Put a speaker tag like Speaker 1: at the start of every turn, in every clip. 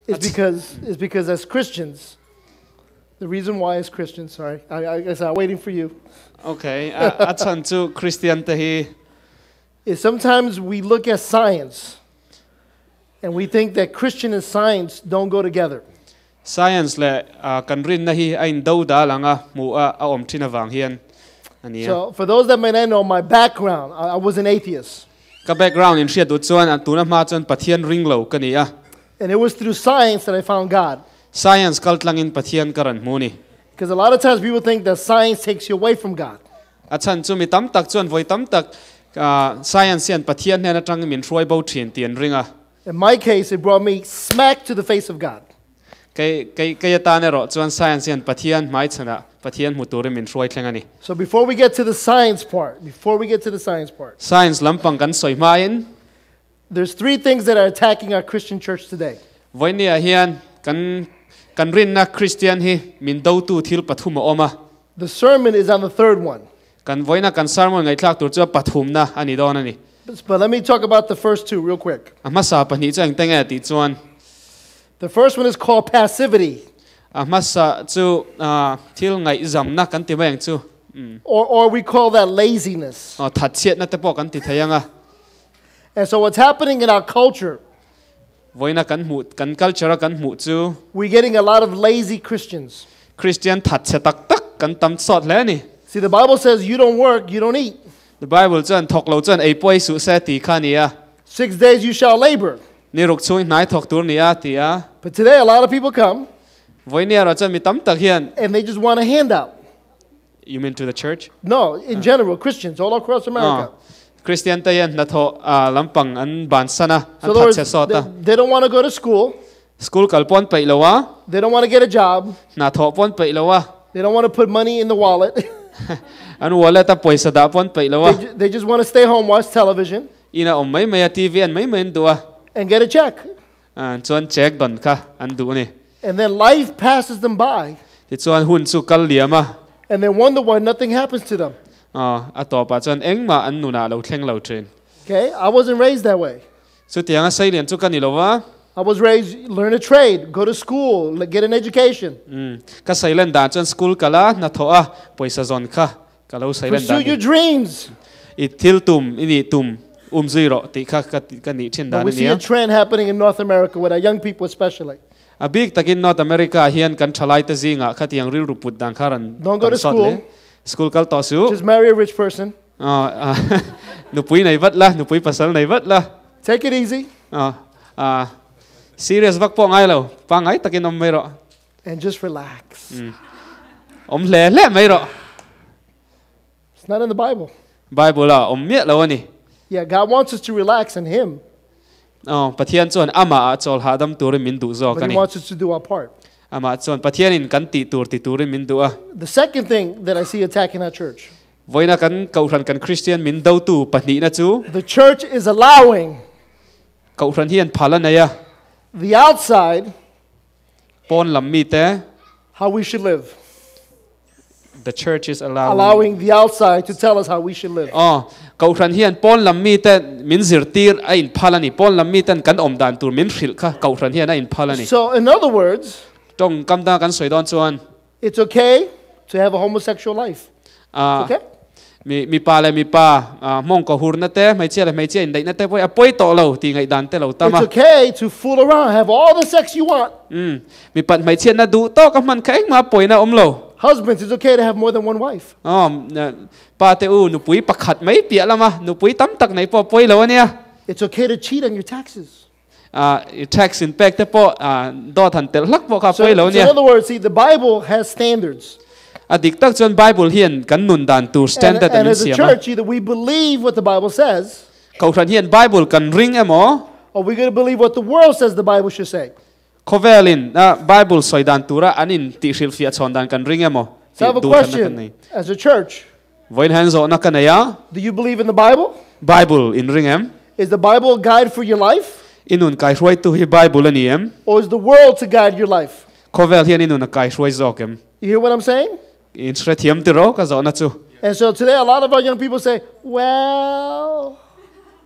Speaker 1: Is because, is because as Christians, the reason why as Christians, sorry, I, I guess I'm waiting for you.
Speaker 2: Okay, a chhan chu Christian te hi
Speaker 1: Is sometimes we look at science and we think that Christian and science don't go together.
Speaker 2: Science leh kan rinna hi a in do dal anga hmuh a a awm thin avang hian a nia.
Speaker 1: So for those that may not know my background, I, I was an atheist.
Speaker 2: Ka background in hriat duh chuan tuna hma chuan Pathian ring lo ka ni a.
Speaker 1: And it was through science that I found God.
Speaker 2: Science kal tlangin Pathian ka rawn hmu ni.
Speaker 1: Because a lot of times people think that science takes you away from God.
Speaker 2: A chhan chu mi tam tak chuan vawi tam tak science hian Pathian hnen atangin min hruai bo thin tih an ring a.
Speaker 1: In my case, it brought me smack to the face of God.
Speaker 2: Kei, kei, kei atan erawh chuan science hian Pathian hmaichhanah Pathian hmu turin min hruai thleng a ni.
Speaker 1: So before we get to the science part, before we get to the science part.
Speaker 2: Science lampang kan sawi hmain.
Speaker 1: There's three things that are attacking our Christian church today.
Speaker 2: Vawinia hian kan kan rinna Kristian hi min dotu thil pathum a awm a.
Speaker 1: The sermon is on the third one.
Speaker 2: Kan vawiina kan sermon ngaihthlak tur chu a pathumna a ni dawn a ni.
Speaker 1: But let me talk about the first two real quick.
Speaker 2: A hmasa pahnih chu engte nge tih chuan.
Speaker 1: The first one is called passivity.
Speaker 2: A hmasa chu thil ngaihzamna kan ti mai ang chu.
Speaker 1: Or or we call that laziness.
Speaker 2: Aw thatchhiatna te pawh kan ti thei ang a.
Speaker 1: And so what's happening in our culture?
Speaker 2: Vawiina kan hmuh, kan culture a kan hmuh chu.
Speaker 1: We're getting a lot of lazy Christians.
Speaker 2: Christian thatchhe tak tak kan tam sawt hle a ni.
Speaker 1: See, the Bible says you don't work, you don't eat.
Speaker 2: The Bible chuan thawk lo chuan ei pawh ei suh se tih kha a ni a.
Speaker 1: Six days you shall labor.
Speaker 2: Ni ruk chhung i hnai thawk tur ni a ti a.
Speaker 1: But today a lot of people come.
Speaker 2: Vawiini erawh chuan mi tam tak hian.
Speaker 1: And they just want a handout.
Speaker 2: You mean to the church?
Speaker 1: No, in general, Christians all across America.
Speaker 2: Christian te hian hnathawh lampang an bansan a, an thatchhe sawt a.
Speaker 1: They don't want to go to school.
Speaker 2: School kal pawh an peih lo a.
Speaker 1: They don't want to get a job.
Speaker 2: Hna thawh pawh an peih lo a.
Speaker 1: They don't want to put money in the wallet.
Speaker 2: An wallet a pawisa dah pawh an peih lo a.
Speaker 1: They just want to stay home, watch television.
Speaker 2: Ina awm mai mai a, TV an mai mai an duh a.
Speaker 1: And get a check.
Speaker 2: Chuan check dawn kha an duh a ni.
Speaker 1: And then life passes them by.
Speaker 2: Tichuan hun chu kal liam a.
Speaker 1: And they wonder why nothing happens to them.
Speaker 2: A tawpah chuan engmah an nunah lo thleng lo thin.
Speaker 1: Okay, I wasn't raised that way.
Speaker 2: Chutiang a seilian chu ka ni lo va.
Speaker 1: I was raised learn a trade, go to school, get an education.
Speaker 2: Ka seilen dan chuan school kal a, hnathawh a, pawisa zawn kha ka lo seilen dan
Speaker 1: ni. Pursue your dreams.
Speaker 2: I thil tum, i nih tum um zui rawh tih kha ka ka nih thin
Speaker 1: dan
Speaker 2: a
Speaker 1: nia. But we see a trend happening in North America with our young people especially.
Speaker 2: A bik takin North America ah hian kan thalaite zingah khatiang rilru put dan kha rawn
Speaker 1: Don't go
Speaker 2: tam
Speaker 1: to
Speaker 2: sawt
Speaker 1: school.
Speaker 2: hle. School kal tawh suh.
Speaker 1: Just marry a rich person.
Speaker 2: Nupui nei vat la, nupui pasal nei vat la.
Speaker 1: Take it easy.
Speaker 2: Serious vak pawh ngai lo, pangngai takin awm mai rawh.
Speaker 1: And just relax.
Speaker 2: Awm hle hle mai rawh.
Speaker 1: It's not in the Bible.
Speaker 2: Bible a awm miah lo a ni.
Speaker 1: Yeah, God wants us to relax in Him.
Speaker 2: Aw, Pathian chuan amah ah chawl hahdam turin min duh zawk
Speaker 1: But
Speaker 2: a
Speaker 1: He
Speaker 2: ni.
Speaker 1: wants us to do our part.
Speaker 2: Amah chuan Pathianin kan tih tur ti turin min duh a.
Speaker 1: The second thing that I see attacking our church.
Speaker 2: Vawiina kan Kohhran kan Kristian min dotu pahnihna chu.
Speaker 1: The church is allowing.
Speaker 2: Kohhran hi an phal a nei a.
Speaker 1: The outside.
Speaker 2: Pawn lam mite.
Speaker 1: How we should live.
Speaker 2: The church is allowing.
Speaker 1: Allowing the outside to tell us how we should live.
Speaker 2: Aw, Kohhran hian pawn lam mite min zirtir a inphal a ni. Pawn lam miten kan awm dan tur min hrilh kha Kohhran hian a inphal a ni.
Speaker 1: So in other words.
Speaker 2: Tawng kam danga kan sawi dawn chuan.
Speaker 1: It's okay to have a homosexual life.
Speaker 2: A, mi, mipa leh mipa hmawng kaw hurna te, hmeichhia leh hmeichhia indaihna te pawh hi a pawi tawh lo tih ngaihdan te lo tam a.
Speaker 1: It's okay to fool around, have all the sex you want.
Speaker 2: Umm, mipat hmeichhiatna duh tawk a hman kha engmah a pawina a awm lo.
Speaker 1: Husbands, it's okay to have more than one wife.
Speaker 2: Aw, pa te u, nupui pakhat mai piah lama nupui tam tak nei pawh a pawi lo a nia.
Speaker 1: It's okay to cheat on your taxes.
Speaker 2: I tax in pek te pawh dawt han telh hlak pawh kha a pawi lo nia.
Speaker 1: So in other words, see, the Bible has standards.
Speaker 2: A dik tak chuan Bible hian kan nun dan tur standard a
Speaker 1: And
Speaker 2: min
Speaker 1: as a
Speaker 2: siam a.
Speaker 1: church, either we believe what the Bible says,
Speaker 2: Kohhran hian Bible kan ring emaw?
Speaker 1: Or we gonna believe what the world says the Bible should say?
Speaker 2: Khawvelin a Bible sawi dan tura an in tihhrilhfiah chhawn dan kan ring emaw
Speaker 1: So I
Speaker 2: tih
Speaker 1: have a
Speaker 2: duhthlanna kan
Speaker 1: question
Speaker 2: nei.
Speaker 1: as a church.
Speaker 2: Vawiin hian zawhna ka nei a.
Speaker 1: Do you believe in the Bible?
Speaker 2: Bible in ring em?
Speaker 1: Is the Bible a guide for your life?
Speaker 2: I nun kaihruaitu hi Bible a ni em?
Speaker 1: Or is the world to guide your life?
Speaker 2: Khawvel hian i nun a kaihruai zawk em?
Speaker 1: You hear what I'm saying?
Speaker 2: In hrethiam tiraw ka zawhna chu.
Speaker 1: And so today a lot of our young people say, well.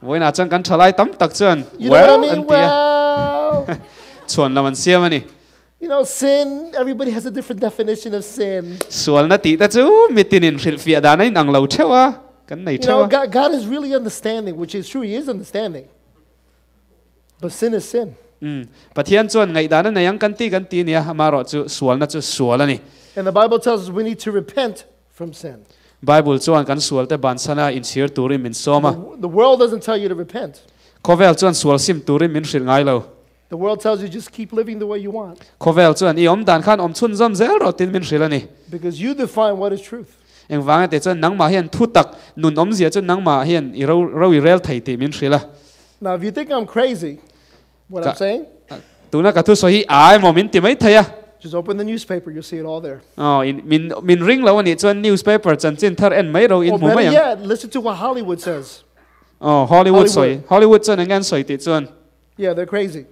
Speaker 2: Vawiinah chuan kan thalai tam tak chuan,
Speaker 1: You know what I
Speaker 2: well
Speaker 1: mean?
Speaker 2: an ti a.
Speaker 1: Well.
Speaker 2: Chhuan lam an siam a ni.
Speaker 1: Sin, everybody has a different definition of sin.
Speaker 2: Sualna tih te chu mitinin hrilhfiah dan a inang lo theuh a, kan nei theuh a.
Speaker 1: God is really understanding, which is true, He is understanding. But sin is sin.
Speaker 2: Pathian chuan ngaihdan a nei ang kan ti kan ti nia, amaherawh chu sualna chu sual a ni.
Speaker 1: And the Bible tells us we need to repent from sin.
Speaker 2: Bible chuan kan sual te bansana inchhir turin min sawm a.
Speaker 1: The world doesn't tell you to repent.
Speaker 2: Khawvel chuan sual sim turin min hrilh ngai lo.
Speaker 1: The world tells you just keep living the way you want.
Speaker 2: Khawvel chuan i awm dan khan awm chhun zawm zel rawh tin min hrilh a ni.
Speaker 1: Because you define what is truth.
Speaker 2: Engvanga te chuan nangmah hian thu tak nun awmzia chu nangmah hian i ro ro i rel thei tih min hrilh a.
Speaker 1: Now if you think I'm crazy, what I'm saying?
Speaker 2: Tuna ka thu sawi hi a emaw min ti mai thei a.
Speaker 1: Just open the newspaper, you'll see it all there.
Speaker 2: Aw, in min min ring lo a nih chuan newspaper chanchin thar en mai ro in hmu mai ang.
Speaker 1: Or better yet, listen to what Hollywood says.
Speaker 2: Aw, Hollywood sawi, Hollywood chuan eng nge an sawi tih chuan.
Speaker 1: Yeah, they're crazy.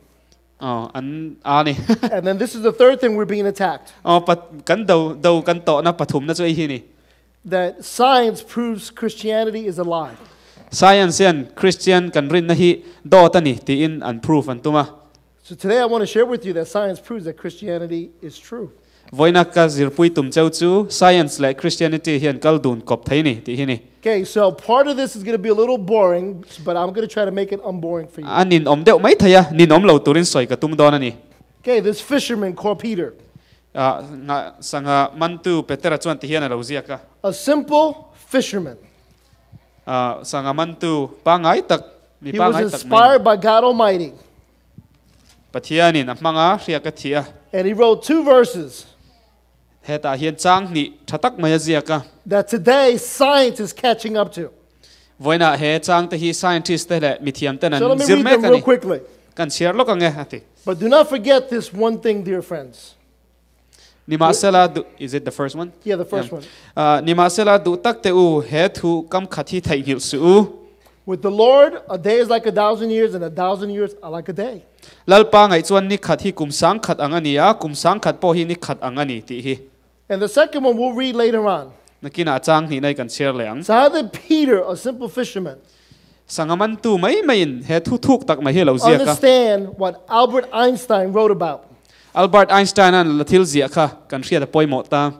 Speaker 2: Aw, an a ni.
Speaker 1: And then this is the third thing we're being attacked.
Speaker 2: Aw, pat kan do do kan tawhna pathumna chu ei hi ni.
Speaker 1: That science proves Christianity is a lie.
Speaker 2: Science hian Christian kan rinna hi dawt a ni tiin an prove an tum a.
Speaker 1: So today I want to share with you that science proves that Christianity is true.
Speaker 2: Vawiina ka zirpui tum cheu chu science leh Christianity hian kal dun kawp thei ni tih hi ni.
Speaker 1: Okay, so part of this is going to be a little boring, but I'm going to try to make it unboring for you.
Speaker 2: A ninawm deuh mai thei a, ninawm lo turin sawi ka tum dawn a ni.
Speaker 1: Okay, this fisherman called Peter.
Speaker 2: Ngah sangha mantu Petera chuan ti hian a lo ziak a.
Speaker 1: A simple fisherman.
Speaker 2: Sangha mantu pangngai tak, mi
Speaker 1: He was
Speaker 2: pangngai tak mai.
Speaker 1: inspired by God Almighty.
Speaker 2: Pathianin a hmanga hriak a thih a.
Speaker 1: And he wrote two verses.
Speaker 2: Hetah hian chang hnih tha tak mai a ziak a.
Speaker 1: That today science is catching up to.
Speaker 2: Vawiinah he chang te hi scientist te leh mithiam ten
Speaker 1: So let
Speaker 2: an
Speaker 1: me
Speaker 2: zir
Speaker 1: read
Speaker 2: mek
Speaker 1: them
Speaker 2: a
Speaker 1: real
Speaker 2: ni.
Speaker 1: quickly.
Speaker 2: Kan chhiar lawk ang e, a ti.
Speaker 1: But do not forget this one thing, dear friends.
Speaker 2: Nimahsela duh, is it the first one?
Speaker 1: Yeah, the first one.
Speaker 2: Nimahsela duh tak teh u, he thu kam khat hi theihnghilh suh u.
Speaker 1: With the Lord, a day is like a thousand years, and a thousand years are like a day.
Speaker 2: Lalpa ngaih chuan ni khat hi kum sang khat ang a ni a, kum sang khat pawh hi ni khat ang a ni tih hi.
Speaker 1: And the second one we'll read later on.
Speaker 2: Nakinah chang hnih nai kan chhiar leh ang.
Speaker 1: So how did Peter, a simple fisherman,
Speaker 2: Sangha mantu mai maiin he thu thuk tak mai hi a lo ziak a.
Speaker 1: Understand what Albert Einstein wrote about.
Speaker 2: Albert Einstein-a'n la thil ziah kha kan hriat a pawimawh ta.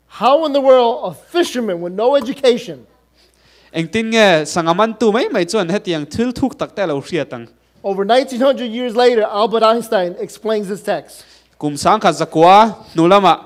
Speaker 1: How in the world a fisherman with no education.
Speaker 2: Engtin nge sangha mantu mai mai chuan hetiang thil thuk tak te a lo hriat ang?
Speaker 1: Over 1900 years later, Albert Einstein explains this text.
Speaker 2: Kum sangkhat zakua hnu lamah,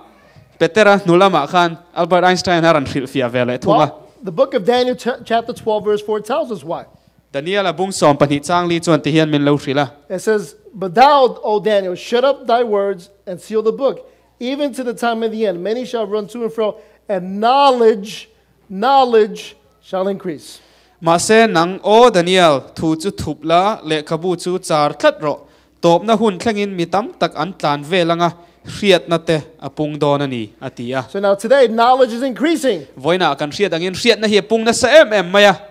Speaker 2: Petera hnu lamah khan Albert Einstein a rawn hrilhfiah ve leh thung a.
Speaker 1: Well, the book of Daniel chapter 12 verse 4 tells us why.
Speaker 2: Daniel-a bung 12 changli chuan ti hian min lo hrilh a.
Speaker 1: It says, But thou, O Daniel, shut up thy words and seal the book, even to the time of the end. Many shall run to and fro, and knowledge, knowledge shall increase.
Speaker 2: Mahse, nang, Aw Daniel, thu chu thup la, lehkhabu chu char tlat rawh. Tawpna hun thlengin mi tam tak an tlan vel anga hriatna te a pung dawn a ni, a ti a.
Speaker 1: So now today, knowledge is increasing.
Speaker 2: Vawiinah kan hriat angin hriatna hi a pung nasa em em mai a.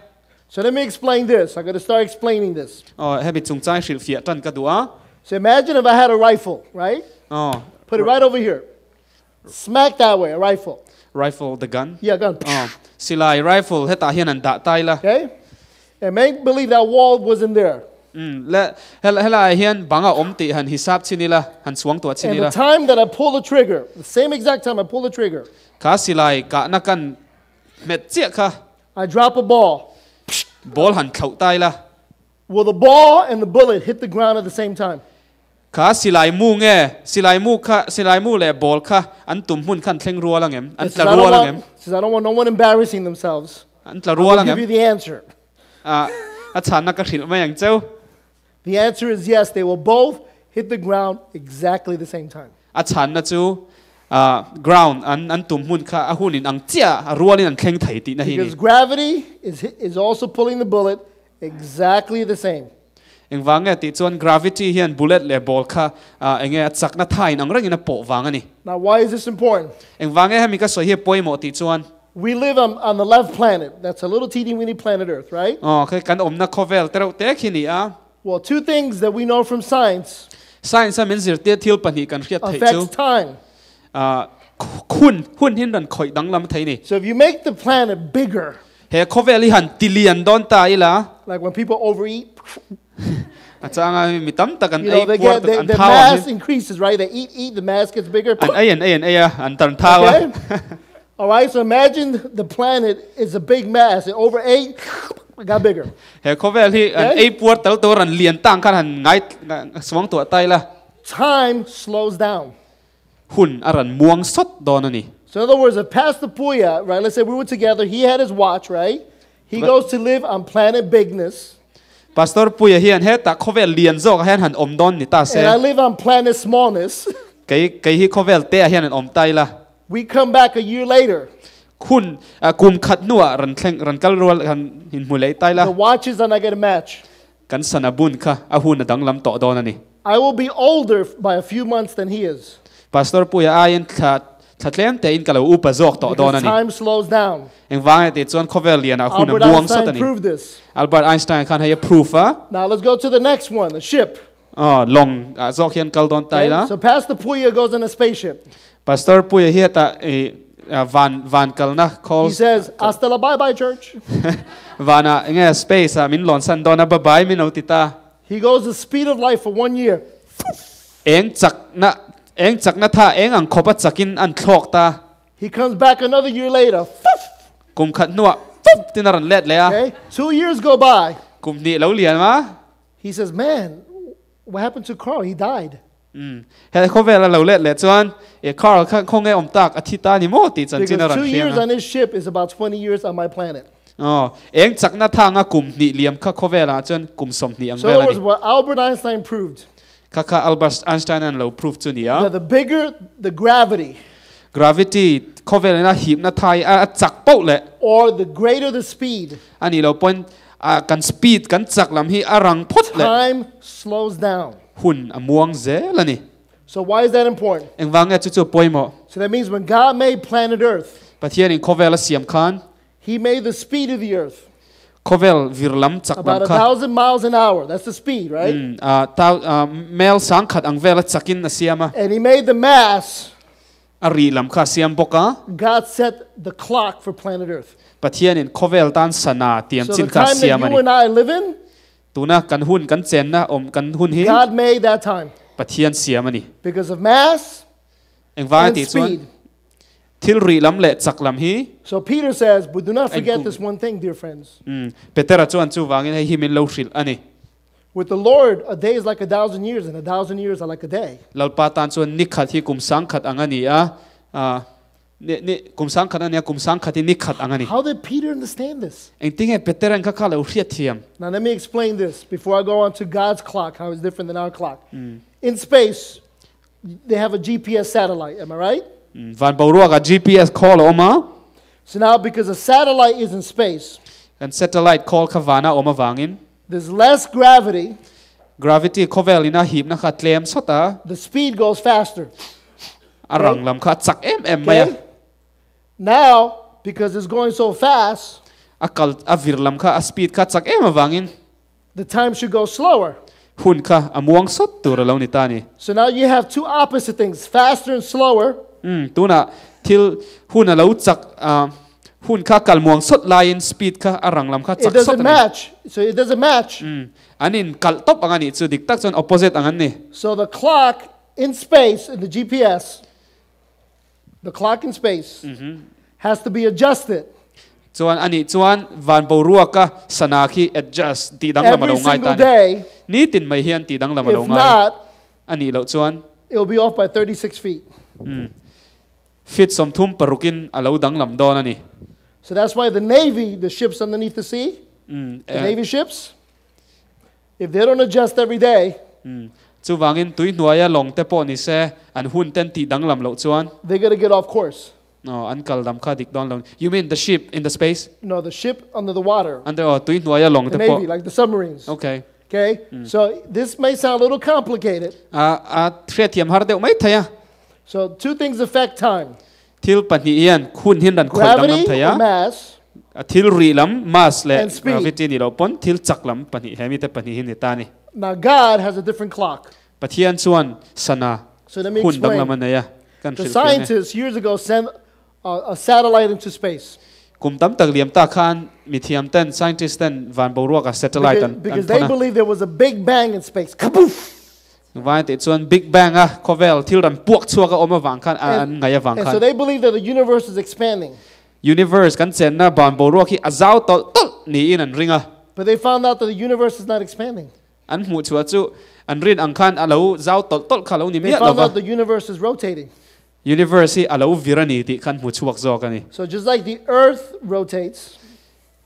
Speaker 1: So let me explain this. I'm going to start explaining this.
Speaker 2: Aw, hemi chungchang hrilhfiah tan ka duh a.
Speaker 1: So imagine if I had a rifle, right?
Speaker 2: Aw.
Speaker 1: Put it right over here. Smack that way, a rifle.
Speaker 2: Rifle, the gun?
Speaker 1: Yeah, gun.
Speaker 2: Aw, silai, rifle, hetah hian an dah tai la.
Speaker 1: Okay? And make believe that wall wasn't there.
Speaker 2: Umm, le, hel, helaiah hian bang a awm tih han hisap chin ila, han suang tuah chin
Speaker 1: And the
Speaker 2: ila.
Speaker 1: time that I pull the trigger, the same exact time I pull the trigger.
Speaker 2: Kha silai kahna kan hmet chiah kha.
Speaker 1: I drop a ball.
Speaker 2: Ball han thlauh tai la.
Speaker 1: Will the ball and the bullet hit the ground at the same time?
Speaker 2: Kha silai mu nge, silai mu kha, silai mu leh ball kha an tum hmun khan thleng rual ang em? An tla rual ang em?
Speaker 1: Since I don't want no one embarrassing themselves,
Speaker 2: An tla rual
Speaker 1: I will
Speaker 2: ang
Speaker 1: give
Speaker 2: em?
Speaker 1: you the answer.
Speaker 2: A chhanna ka hrilh mai ang cheu.
Speaker 1: The answer is yes, they will both hit the ground exactly the same time.
Speaker 2: A chhanna chu ground an an tum hmun kha a hun in ang chiah a rualin an thleng thei tihna hi ni.
Speaker 1: Because gravity is is also pulling the bullet exactly the same.
Speaker 2: Engvang nge tih chuan gravity hian bullet leh ball kha enge a chakna tha in ang rengin a pawh vang a ni.
Speaker 1: Now why is this important?
Speaker 2: Engvang nge hemi ka sawi hi a pawimawh tih chuan.
Speaker 1: We live on on the left planet, that's a little teeny weeny planet earth, right?
Speaker 2: Aw, khi kan awmna khawvel te reuh te khi ni a.
Speaker 1: Well, two things that we know from science.
Speaker 2: Science a min zirtir thil pahnih kan hriat theih chu.
Speaker 1: Affects time.
Speaker 2: Hun, hun hin rawn khawih danglam thei ni.
Speaker 1: So if you make the planet bigger.
Speaker 2: He khawvel hi han ti lian dawn ta ila.
Speaker 1: Like when people overeat.
Speaker 2: A changa mi tam tak an
Speaker 1: You know,
Speaker 2: ei
Speaker 1: they
Speaker 2: puar
Speaker 1: get
Speaker 2: tak
Speaker 1: they,
Speaker 2: an
Speaker 1: the
Speaker 2: thau ang
Speaker 1: mass
Speaker 2: hi.
Speaker 1: increases, right? They eat, eat, the mass gets bigger.
Speaker 2: An ei an ei an ei a, an tar thau a.
Speaker 1: Okay? All right, so imagine the planet is a big mass. It overate, it got bigger.
Speaker 2: He khawvel hi an
Speaker 1: Okay?
Speaker 2: ei puar tal tur an lian tang khan han ngai suang tuah tai la.
Speaker 1: Time slows down.
Speaker 2: Hun a ran muang sawt dawn a ni.
Speaker 1: So in other words, if Pastor Puya, right, let's say we were together, he had his watch, right? He
Speaker 2: But-
Speaker 1: goes to live on planet bigness,
Speaker 2: Pastor Puia hian hetah khawvel lian zawkah hian han awm dawn ni ta se.
Speaker 1: and I live on planet smallness.
Speaker 2: Kei kei hi khawvel te ah hian han awm ta ila.
Speaker 1: We come back a year later.
Speaker 2: Hun kum khat hnuah ran thleng ran kal rual han inhmu leh ta ila.
Speaker 1: The watches are not going to match.
Speaker 2: Kan sana bun kha a hun a danglam tawh dawn a ni.
Speaker 1: I will be older by a few months than he is.
Speaker 2: Pastor Puia aiin thla thla tlem tein ka lo upa zawk tawh dawn a
Speaker 1: Because
Speaker 2: ni.
Speaker 1: time slows down.
Speaker 2: Engvang e tih chuan khawvel lianah hun a
Speaker 1: Albert
Speaker 2: muang sawt a
Speaker 1: Einstein
Speaker 2: ni.
Speaker 1: proved this.
Speaker 2: Albert Einstein khan hei a proof a.
Speaker 1: Now let's go to the next one, the ship.
Speaker 2: Aw, lawng ah zawk hian kal dawn ta
Speaker 1: Okay?
Speaker 2: ila.
Speaker 1: So Pastor Puia goes in a spaceship.
Speaker 2: Pastor Puia hi hetah i van van kalna call
Speaker 1: He says, Hasta la bye bye, church.
Speaker 2: vanah enge space ah min lawn san dawn a bye bye min lo ti ta.
Speaker 1: He goes the speed of light for one year.
Speaker 2: Eng chakna eng chakna tha eng ang khawpa chakin an thlawk ta.
Speaker 1: He comes back another year later.
Speaker 2: Kum khat hnuah fup tin a rawn let leh a.
Speaker 1: Okay? Two years go by.
Speaker 2: Kum hnih lo lian ma.
Speaker 1: He says, Man, what happened to Carl? He died.
Speaker 2: Umm. He khawvel a lo let leh chuan e Carl kha khawnge awm tak a thi ta ni maw tih chanchin a
Speaker 1: Because
Speaker 2: rawn
Speaker 1: two
Speaker 2: hriang
Speaker 1: years
Speaker 2: a.
Speaker 1: on his ship is about 20 years on my planet.
Speaker 2: Aw, eng chakna thanga kum hnih liam kha khawvelah chuan kum sawmhnih ang
Speaker 1: So in
Speaker 2: vel
Speaker 1: other
Speaker 2: a
Speaker 1: words,
Speaker 2: ni.
Speaker 1: what Albert Einstein proved,
Speaker 2: Kha kha Albert Einstein an lo proof chu ni a.
Speaker 1: that the bigger the gravity,
Speaker 2: Gravity khawvelin a hipna thai a chak pauh leh.
Speaker 1: or the greater the speed,
Speaker 2: A nih loh pawn a kan speed kan chak lam hi a rang phawt leh.
Speaker 1: time slows down.
Speaker 2: Hun a muang zel a ni.
Speaker 1: So why is that important?
Speaker 2: Engvang nge chu chu pawimawh?
Speaker 1: So that means when God made planet Earth,
Speaker 2: Pathianin khawvel a siam khan.
Speaker 1: He made the speed of the earth.
Speaker 2: Khawvel vir lam chak lam
Speaker 1: About a
Speaker 2: kha.
Speaker 1: thousand miles an hour. That's the speed, right?
Speaker 2: Umm, a tau, a mel sang khat ang vel a chakin a siam a.
Speaker 1: And he made the mass.
Speaker 2: A ri lam kha a siam bawk a.
Speaker 1: God set the clock for planet Earth.
Speaker 2: Pathianin khawvel tan sana tiam
Speaker 1: So the
Speaker 2: chin kha a
Speaker 1: time that
Speaker 2: siam a
Speaker 1: you
Speaker 2: ni.
Speaker 1: and I live in,
Speaker 2: Tuna kan hun kan chenna awm kan hun hi
Speaker 1: God made that time.
Speaker 2: Pathian siam a ni.
Speaker 1: Because of mass
Speaker 2: Engvang a
Speaker 1: and
Speaker 2: tih chuan
Speaker 1: speed.
Speaker 2: thil rih lam leh chak lam hi.
Speaker 1: So Peter says, but do not forget
Speaker 2: Engkum.
Speaker 1: this one thing, dear friends.
Speaker 2: Umm, Petera chuan chuvangin hei hi min lo hrilh a ni.
Speaker 1: With the Lord, a day is like a thousand years, and a thousand years are like a day.
Speaker 2: Lalpa tan chuan ni khat hi kum sang khat ang a ni a, ah, ni, ni, kum sang khat a ni a, kum sang khat hi ni khat ang a ni.
Speaker 1: How did Peter understand this?
Speaker 2: Engtinge Petera'n kha kha lo hriat thiam?
Speaker 1: Now let me explain this before I go on to God's clock, how it's different than our clock. In space, they have a GPS satellite, am I right?
Speaker 2: Van boruakah GPS call a awm a.
Speaker 1: So now because a satellite is in space,
Speaker 2: Kan satellite call kha vana awm avangin.
Speaker 1: There's less gravity.
Speaker 2: Gravity khawvel in a hipna kha tlem sawt a.
Speaker 1: The speed goes faster.
Speaker 2: A rang lam kha a chak em em mai a.
Speaker 1: Okay? Now, because it's going so fast,
Speaker 2: A kal a vir lam kha a speed kha chak em avangin.
Speaker 1: The time should go slower.
Speaker 2: Hun kha a muang sawt tur a lo ni ta ni.
Speaker 1: So now you have two opposite things, faster and slower.
Speaker 2: Umm, tunah thil hun a lo chak a, hun kha kal muang sawt laiin speed kha a rang lam kha
Speaker 1: It
Speaker 2: chak sawt
Speaker 1: doesn't
Speaker 2: a ni.
Speaker 1: match. So it doesn't match.
Speaker 2: Umm, an in kalh tawp ang a nih chu dik tak chuan opposite ang an ni.
Speaker 1: So the clock in space in the GPS, the clock in space has to be adjusted.
Speaker 2: Chuan a nih chuan van boruaka sana khi adjust tih danglam a
Speaker 1: Every
Speaker 2: lo ngai ta
Speaker 1: single
Speaker 2: a ni.
Speaker 1: day.
Speaker 2: Nitin mai hian tih danglam a lo
Speaker 1: If
Speaker 2: ngai
Speaker 1: not,
Speaker 2: a nih loh chuan.
Speaker 1: It'll be off by 36 feet.
Speaker 2: Umm. Feet 30 parukin a lo danglam dawn a ni.
Speaker 1: So that's why the Navy, the ships underneath the sea,
Speaker 2: Umm.
Speaker 1: the Navy ships, if they don't adjust every day,
Speaker 2: Umm. Chuvangin tui hnuaia lawng te pawh ni se, an hun ten tih danglam loh chuan.
Speaker 1: They're going to get off course.
Speaker 2: Aw, an kal dam kha dik dawn lo. You mean the ship in the space?
Speaker 1: No, the ship under the water.
Speaker 2: Under, aw, tui hnuaia lawng
Speaker 1: The
Speaker 2: te pawh.
Speaker 1: Navy, like the submarines.
Speaker 2: Okay.
Speaker 1: Okay? So this may sound a little complicated.
Speaker 2: A, a hriatthiam har deuh mai thei a.
Speaker 1: So two things affect time.
Speaker 2: Thil pahnih hian hun hian ran khawih danglam
Speaker 1: Gravity
Speaker 2: thei a.
Speaker 1: or mass.
Speaker 2: A thil rih lam, mass leh
Speaker 1: And speed.
Speaker 2: gravity ni loh pawn thil chak lam pahnih he mite pahnih hi ni ta a ni.
Speaker 1: Now God has a different clock.
Speaker 2: Pathian chuan sana
Speaker 1: So let me
Speaker 2: hun
Speaker 1: explain.
Speaker 2: danglam a nei a. Kan
Speaker 1: The
Speaker 2: hrilh fiah ang e.
Speaker 1: scientists years ago sent a, a satellite into space.
Speaker 2: Kum tam tak liam ta khan mithiam ten scientist ten van boruak a satellite
Speaker 1: Because,
Speaker 2: an an
Speaker 1: because they
Speaker 2: thon a.
Speaker 1: believe there was a big bang in space. Kaboof!
Speaker 2: Vai te chuan Big Bang a khawvel thil ran puak chhuak a awm avang khan
Speaker 1: And,
Speaker 2: an ngai avang
Speaker 1: and so
Speaker 2: khan
Speaker 1: they believe that the universe is expanding.
Speaker 2: universe kan chenna van boruak hi a zau tawlh tawlh niin an ring a.
Speaker 1: But they found out that the universe is not expanding.
Speaker 2: An hmuh chhuah chu an rin ang khan a lo zau tawlh tawlh kha lo ni
Speaker 1: They
Speaker 2: miah
Speaker 1: found
Speaker 2: lova.
Speaker 1: out the universe is rotating.
Speaker 2: Universe hi a lo vir a ni tih khan hmu chhuak zawk a ni.
Speaker 1: So just like the earth rotates,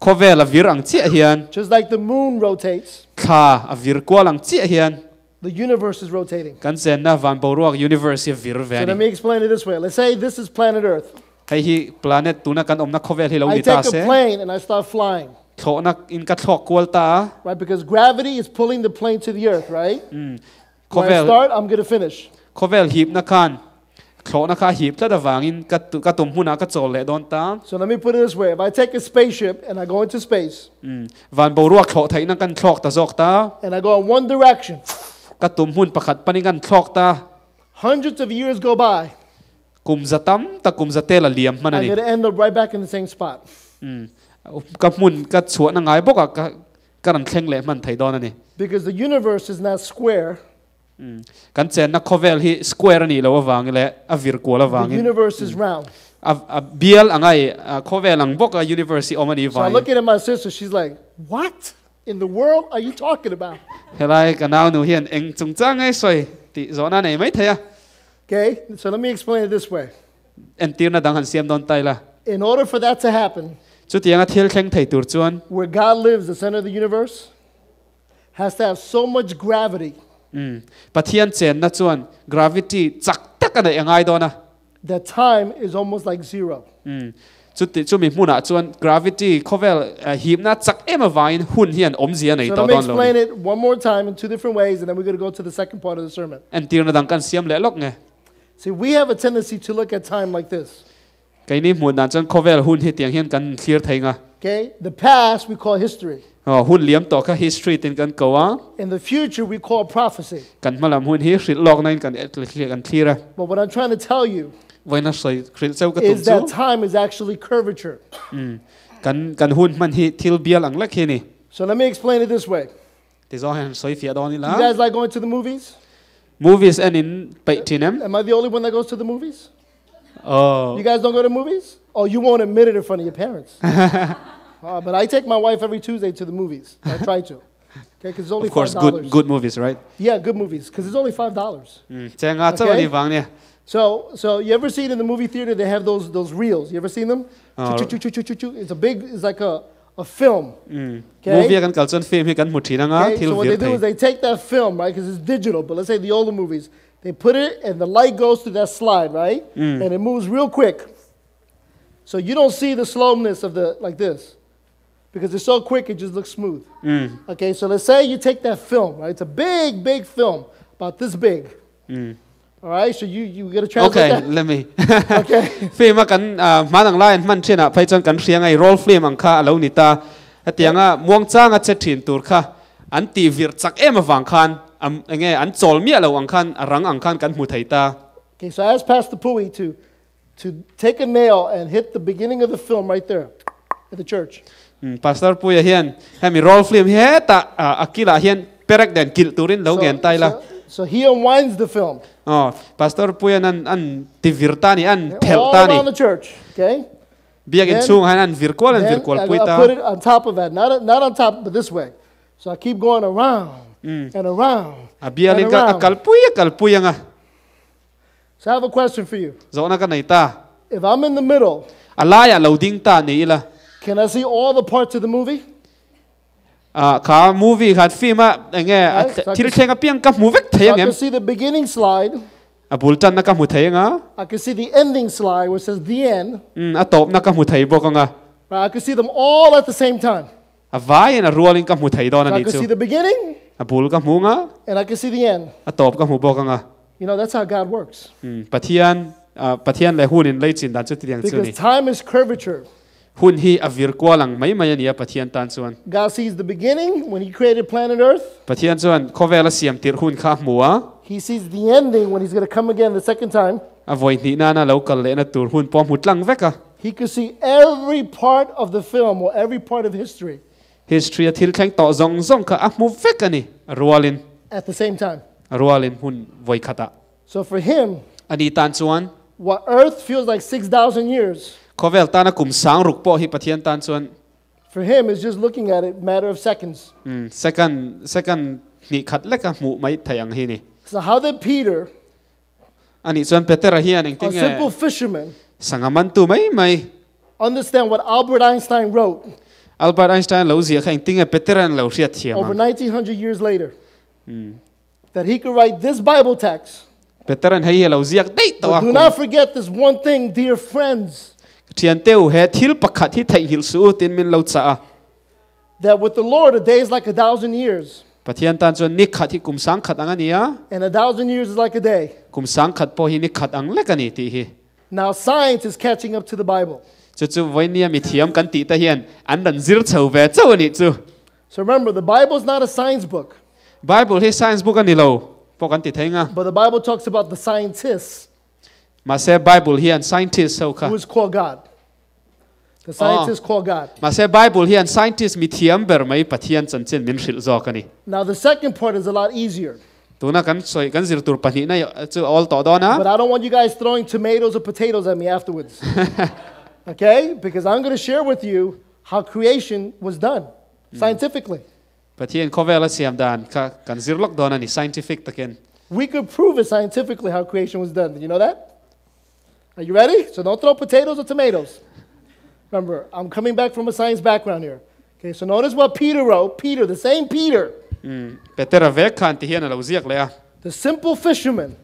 Speaker 2: Khawvel a vir ang chiah hian,
Speaker 1: just like the moon rotates,
Speaker 2: thla a vir kual ang chiah hian,
Speaker 1: the universe is rotating.
Speaker 2: kan chenna van boruak universe hi a vir ve
Speaker 1: So
Speaker 2: a
Speaker 1: let
Speaker 2: ni.
Speaker 1: me explain it this way. Let's say this is planet Earth.
Speaker 2: Hei hi planet tuna kan awmna khawvel hi lo
Speaker 1: I
Speaker 2: ni ta
Speaker 1: take a
Speaker 2: se.
Speaker 1: plane and I start flying,
Speaker 2: Thlawhna in ka thlawk kual ta a.
Speaker 1: right? Because gravity is pulling the plane to the earth, right? When I
Speaker 2: Khawvel
Speaker 1: start, I'm going to finish.
Speaker 2: khawvel hipna khan thlawhna kha hip tlat avangin ka ka tum hmunah ka chawl leh dawn ta.
Speaker 1: So let me put it this way. If I take a spaceship and I go into space
Speaker 2: Van boruak thlawh theihna kan thlawk ta zawk ta.
Speaker 1: and I go in one direction,
Speaker 2: Ka tum hmun pakhat panin kan thlawk ta.
Speaker 1: hundreds of years go by,
Speaker 2: Kum za tam tak kum za tel a liam hman a
Speaker 1: I'm
Speaker 2: ni.
Speaker 1: going to end up right back in the same spot.
Speaker 2: Ka hmun ka chhuahna ngai bawk a ka ka rawn thleng leh hman thei dawn a ni.
Speaker 1: Because the universe is not square.
Speaker 2: Kan chenna khawvel hi square a nih loh avang leh a vir kual
Speaker 1: The
Speaker 2: avangin
Speaker 1: universe is round.
Speaker 2: a a bial angai khawvel ang bawk a universe hi awm a nih
Speaker 1: So I'm
Speaker 2: vangin.
Speaker 1: looking at my sister, she's like, What in the world are you talking about?
Speaker 2: Helai ka nau nu hian eng chungchang nge sawi tih zawhna nei mai thei a.
Speaker 1: Okay, so let me explain it this way.
Speaker 2: Entirna dang han siam dawn ta ila.
Speaker 1: In order for that to happen,
Speaker 2: Chutianga thil thleng thei tur chuan.
Speaker 1: where God lives, the center of the universe, has to have so much gravity.
Speaker 2: Umm. Pathian chenna chuan gravity chak tak a neih a ngai dawn a.
Speaker 1: That time is almost like zero.
Speaker 2: Umm. Chuti chumi hmunah chuan gravity khawvel hipna chak em avangin hun hian awmzia nei
Speaker 1: So
Speaker 2: tawh
Speaker 1: let me
Speaker 2: dawn lo
Speaker 1: explain
Speaker 2: ni.
Speaker 1: it one more time in two different ways, and then we're going to go to the second part of the sermon.
Speaker 2: Entirna dang kan siam leh lawk nge.
Speaker 1: See, we have a tendency to look at time like this.
Speaker 2: Keini hmuh dan chuan khawvel hun hi tiang hian kan thlir thei nga.
Speaker 1: Okay? The past we call history.
Speaker 2: Aw, hun liam tawh kha history tin kan ko a.
Speaker 1: In the future we call prophecy.
Speaker 2: Kan hmalam hun hi hrilh lawkna in kan kan thlir a.
Speaker 1: But what I'm trying to tell you
Speaker 2: Vawiina sawi hrilh cheu ka tum
Speaker 1: is that
Speaker 2: chu.
Speaker 1: time is actually curvature.
Speaker 2: Umm, kan kan hun hman hi thil bial ang lek hi ni.
Speaker 1: So let me explain it this way.
Speaker 2: Ti zawng hian sawi fiah dawn ila.
Speaker 1: You guys like going to the movies?
Speaker 2: Movies en in peih thin em?
Speaker 1: Am I the only one that goes to the movies?
Speaker 2: Oh.
Speaker 1: You guys don't go to movies? Oh, you won't admit it in front of your parents. uh, but I take my wife every Tuesday to the movies. I try to. Okay, because it's only
Speaker 2: Of course,
Speaker 1: $5.
Speaker 2: good, good movies, right?
Speaker 1: Yeah, good movies, because it's only $5.
Speaker 2: Chenga
Speaker 1: Okay?
Speaker 2: okay. ani wang nia.
Speaker 1: So, so you ever seen in the movie theater they have those, those reels? You ever seen them?
Speaker 2: Uh,
Speaker 1: Choo, choo, choo, choo, choo, choo. It's a big, it's like a, a film. Okay?
Speaker 2: Movie kan kal chuan film hi kan hmu thin anga,
Speaker 1: Okay?
Speaker 2: thil
Speaker 1: So what
Speaker 2: vir
Speaker 1: they do is
Speaker 2: thei.
Speaker 1: they take that film, right? Because it's digital, but let's say the older movies, they put it and the light goes through that slide, right? And it moves real quick. So you don't see the slowness of the, like this. Because it's so quick, it just looks smooth. Okay, so let's say you take that film, right? It's a big, big film, about this big. All right, so you, you got to translate
Speaker 2: Okay,
Speaker 1: that?
Speaker 2: let me.
Speaker 1: Okay.
Speaker 2: Film a kan hman ang lai an hman thin ah phei chuan kan hria ngai roll film ang kha a lo ni ta. Hetianga muangchang a che thin tur kha an tih vir chak em avang khan am enge an chawl miah lo ang khan a rang ang khan kan hmu thei ta.
Speaker 1: Okay, so I asked Pastor Pui to, to take a nail and hit the beginning of the film right there at the church.
Speaker 2: Um, Pastor Puia hian hemi roll film hi hetah a kilah hian perek den kilh turin lo
Speaker 1: So,
Speaker 2: ngen tai la.
Speaker 1: so, so he unwinds the film
Speaker 2: Aw, Pastor Puia'n an an ti vir ta ni, an phelh
Speaker 1: all
Speaker 2: ta ni.
Speaker 1: around the church, okay?
Speaker 2: Biakinn
Speaker 1: Then,
Speaker 2: chhungah hian an vir kual an vir
Speaker 1: then
Speaker 2: kual
Speaker 1: I,
Speaker 2: pui
Speaker 1: I
Speaker 2: ta.
Speaker 1: put it on top of that, not, not on top, but this way. So I keep going around and around
Speaker 2: A bialin
Speaker 1: and
Speaker 2: ka a
Speaker 1: around.
Speaker 2: kal pui a kal pui anga.
Speaker 1: So I have a question for you.
Speaker 2: Zawhna ka nei ta.
Speaker 1: If I'm in the middle,
Speaker 2: A laiah lo ding ta ni ila.
Speaker 1: Can I see all the parts of the movie?
Speaker 2: Ah, kha movie khan film a enge a thil thleng apiang ka hmu vek thei
Speaker 1: I
Speaker 2: ang em?
Speaker 1: can see the beginning slide.
Speaker 2: A bul tanna ka hmu thei anga.
Speaker 1: I can see the ending slide which says the end.
Speaker 2: Um, a tawpna ka hmu thei bawk anga.
Speaker 1: Right, I can see them all at the same time.
Speaker 2: A vaiin a rualin ka hmu thei dawn a
Speaker 1: So I
Speaker 2: nih
Speaker 1: can
Speaker 2: chu.
Speaker 1: see the beginning
Speaker 2: A bul ka hmu anga.
Speaker 1: and I can see the end.
Speaker 2: A tawp ka hmu bawk anga.
Speaker 1: You know, that's how God works.
Speaker 2: Um, Pathian, Pathian leh hun in lei chin dan chu titiang chu ni.
Speaker 1: Because time is curvature.
Speaker 2: Hun hi a vir kual ang mai mai a ni a Pathian tan chuan.
Speaker 1: God sees the beginning when he created planet Earth.
Speaker 2: Pathian chuan khawvel a siam tirh hun kha a hmu a.
Speaker 1: He sees the ending when he's going to come again the second time.
Speaker 2: A vawi hnih nana lo kal lehna tur hun pawh a hmu tlang vek a.
Speaker 1: He could see every part of the film or every part of history.
Speaker 2: History a thil thleng tawh zawng zawng kha a hmu vek a ni, a rualin.
Speaker 1: At the same time.
Speaker 2: A rualin hmun vawi khatah.
Speaker 1: So for him.
Speaker 2: Ani tan chuan.
Speaker 1: What earth feels like 6,000 years.
Speaker 2: Khawvel tana kum sang ruk pawh hi Pathian tan chuan.
Speaker 1: For him is just looking at it matter of seconds.
Speaker 2: Umm second second hnih khat leka hmuh mai theih ang hi ni.
Speaker 1: So how did Peter.
Speaker 2: Anih chuan Petera hian engtin
Speaker 1: A
Speaker 2: nge.
Speaker 1: simple fisherman.
Speaker 2: Sangha mantu mai mai.
Speaker 1: Understand what Albert Einstein wrote.
Speaker 2: Albert Einstein lo ziah kha engtin nge Petera'n lo hriat thiam
Speaker 1: Over
Speaker 2: ang.
Speaker 1: 1900 years later. That he could write this Bible text.
Speaker 2: Petera'n hei hi a lo ziak daih tawh a
Speaker 1: But do
Speaker 2: kum.
Speaker 1: not forget this one thing, dear friends.
Speaker 2: Thianteu, he thil pakhat hi theihnghilh suh u tiin min lo chah a.
Speaker 1: That with the Lord a day is like a thousand years.
Speaker 2: Pathian tan chuan ni khat hi kum sang khat ang a ni a.
Speaker 1: And a thousand years is like a day.
Speaker 2: Kum sang khat pawh hi ni khat ang lek a ni tih hi.
Speaker 1: Now science is catching up to the Bible.
Speaker 2: Chu chu vawinia mi thiam kan tih te hian an rawn zir chho ve chauh a nih chu.
Speaker 1: So remember, the Bible is not a science book.
Speaker 2: Bible hi science book a ni lo pawh kan ti thei nga.
Speaker 1: But the Bible talks about the scientists.
Speaker 2: Mahse Bible hian scientist ho kha.
Speaker 1: Who is called God. The scientists call God.
Speaker 2: Mahse Bible hian scientist mi thiam ber mai Pathian chanchin min hrilh zawk a ni.
Speaker 1: Now the second part is a lot easier.
Speaker 2: Tuna kan sawi kan zir tur pahnihna chu a awl tawh dawn a.
Speaker 1: But I don't want you guys throwing tomatoes or potatoes at me afterwards. Okay? Because I'm going to share with you how creation was done scientifically.
Speaker 2: Pathian khawvel a siam dan kha kan zir lawk dawn a ni scientific takin.
Speaker 1: We could prove it scientifically how creation was done. Did you know that? Are you ready? So don't throw potatoes or tomatoes. Remember, I'm coming back from a science background here. Okay, so notice what Peter wrote. Peter, the same Peter.
Speaker 2: Petera vek khan ti hian a lo ziak leh a.
Speaker 1: The simple fisherman.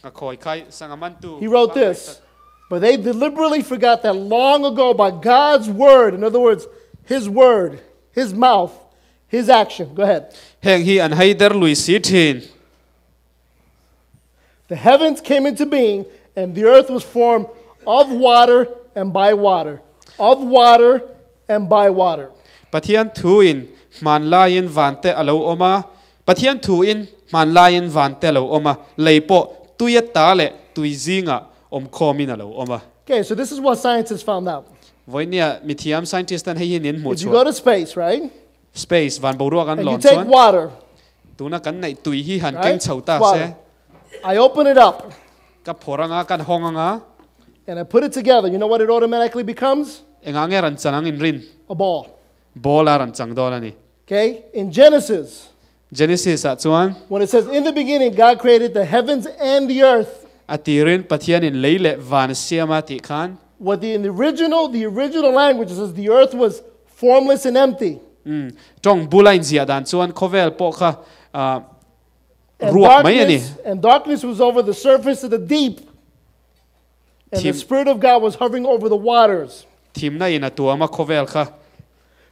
Speaker 2: Ka khawi khai sangha mantu.
Speaker 1: He wrote this. But they deliberately forgot that long ago by God's word, in other words, his word, his mouth, his action. Go ahead.
Speaker 2: Heng hi an haider lui si thin.
Speaker 1: The heavens came into being and the earth was formed of water and by water. Of water and by water.
Speaker 2: Pathian thu in hman laiin van te a lo awm a, Pathian thu in hman laiin van te a lo awm a, lei pawh tui a ta leh tui zingah awm khawmin a lo awm a.
Speaker 1: Okay, so this is what scientists found out.
Speaker 2: Vawinia mithiam scientist ten hei hi nin hmuh
Speaker 1: If you
Speaker 2: chhuah.
Speaker 1: go to space, right?
Speaker 2: Space, van boruak an
Speaker 1: And you
Speaker 2: lawn
Speaker 1: take
Speaker 2: chuan.
Speaker 1: water.
Speaker 2: Tuna kan neih tui hi han
Speaker 1: Right?
Speaker 2: keng chho ta se.
Speaker 1: Water. I open it up.
Speaker 2: Ka phawr anga, kan hawng anga.
Speaker 1: And I put it together. You know what it automatically becomes?
Speaker 2: Engah nge ran chang ang in rin?
Speaker 1: A ball.
Speaker 2: Ball a ran chang dawn a ni.
Speaker 1: Okay? In Genesis.
Speaker 2: Genesis ah chuan.
Speaker 1: When it says in the beginning God created the heavens and the earth.
Speaker 2: A tirin Pathianin lei leh van a siam a tih khan.
Speaker 1: What the in the original, the original language says the earth was formless and empty.
Speaker 2: Umm, tawng bula inziah dan chuan khawvel pawh kha ah
Speaker 1: And
Speaker 2: ruak mai a ni.
Speaker 1: darkness, and darkness was over the surface of the deep. And the
Speaker 2: Thim.
Speaker 1: Spirit of God was hovering over the waters.
Speaker 2: Thimna in a tuam a khawvel kha.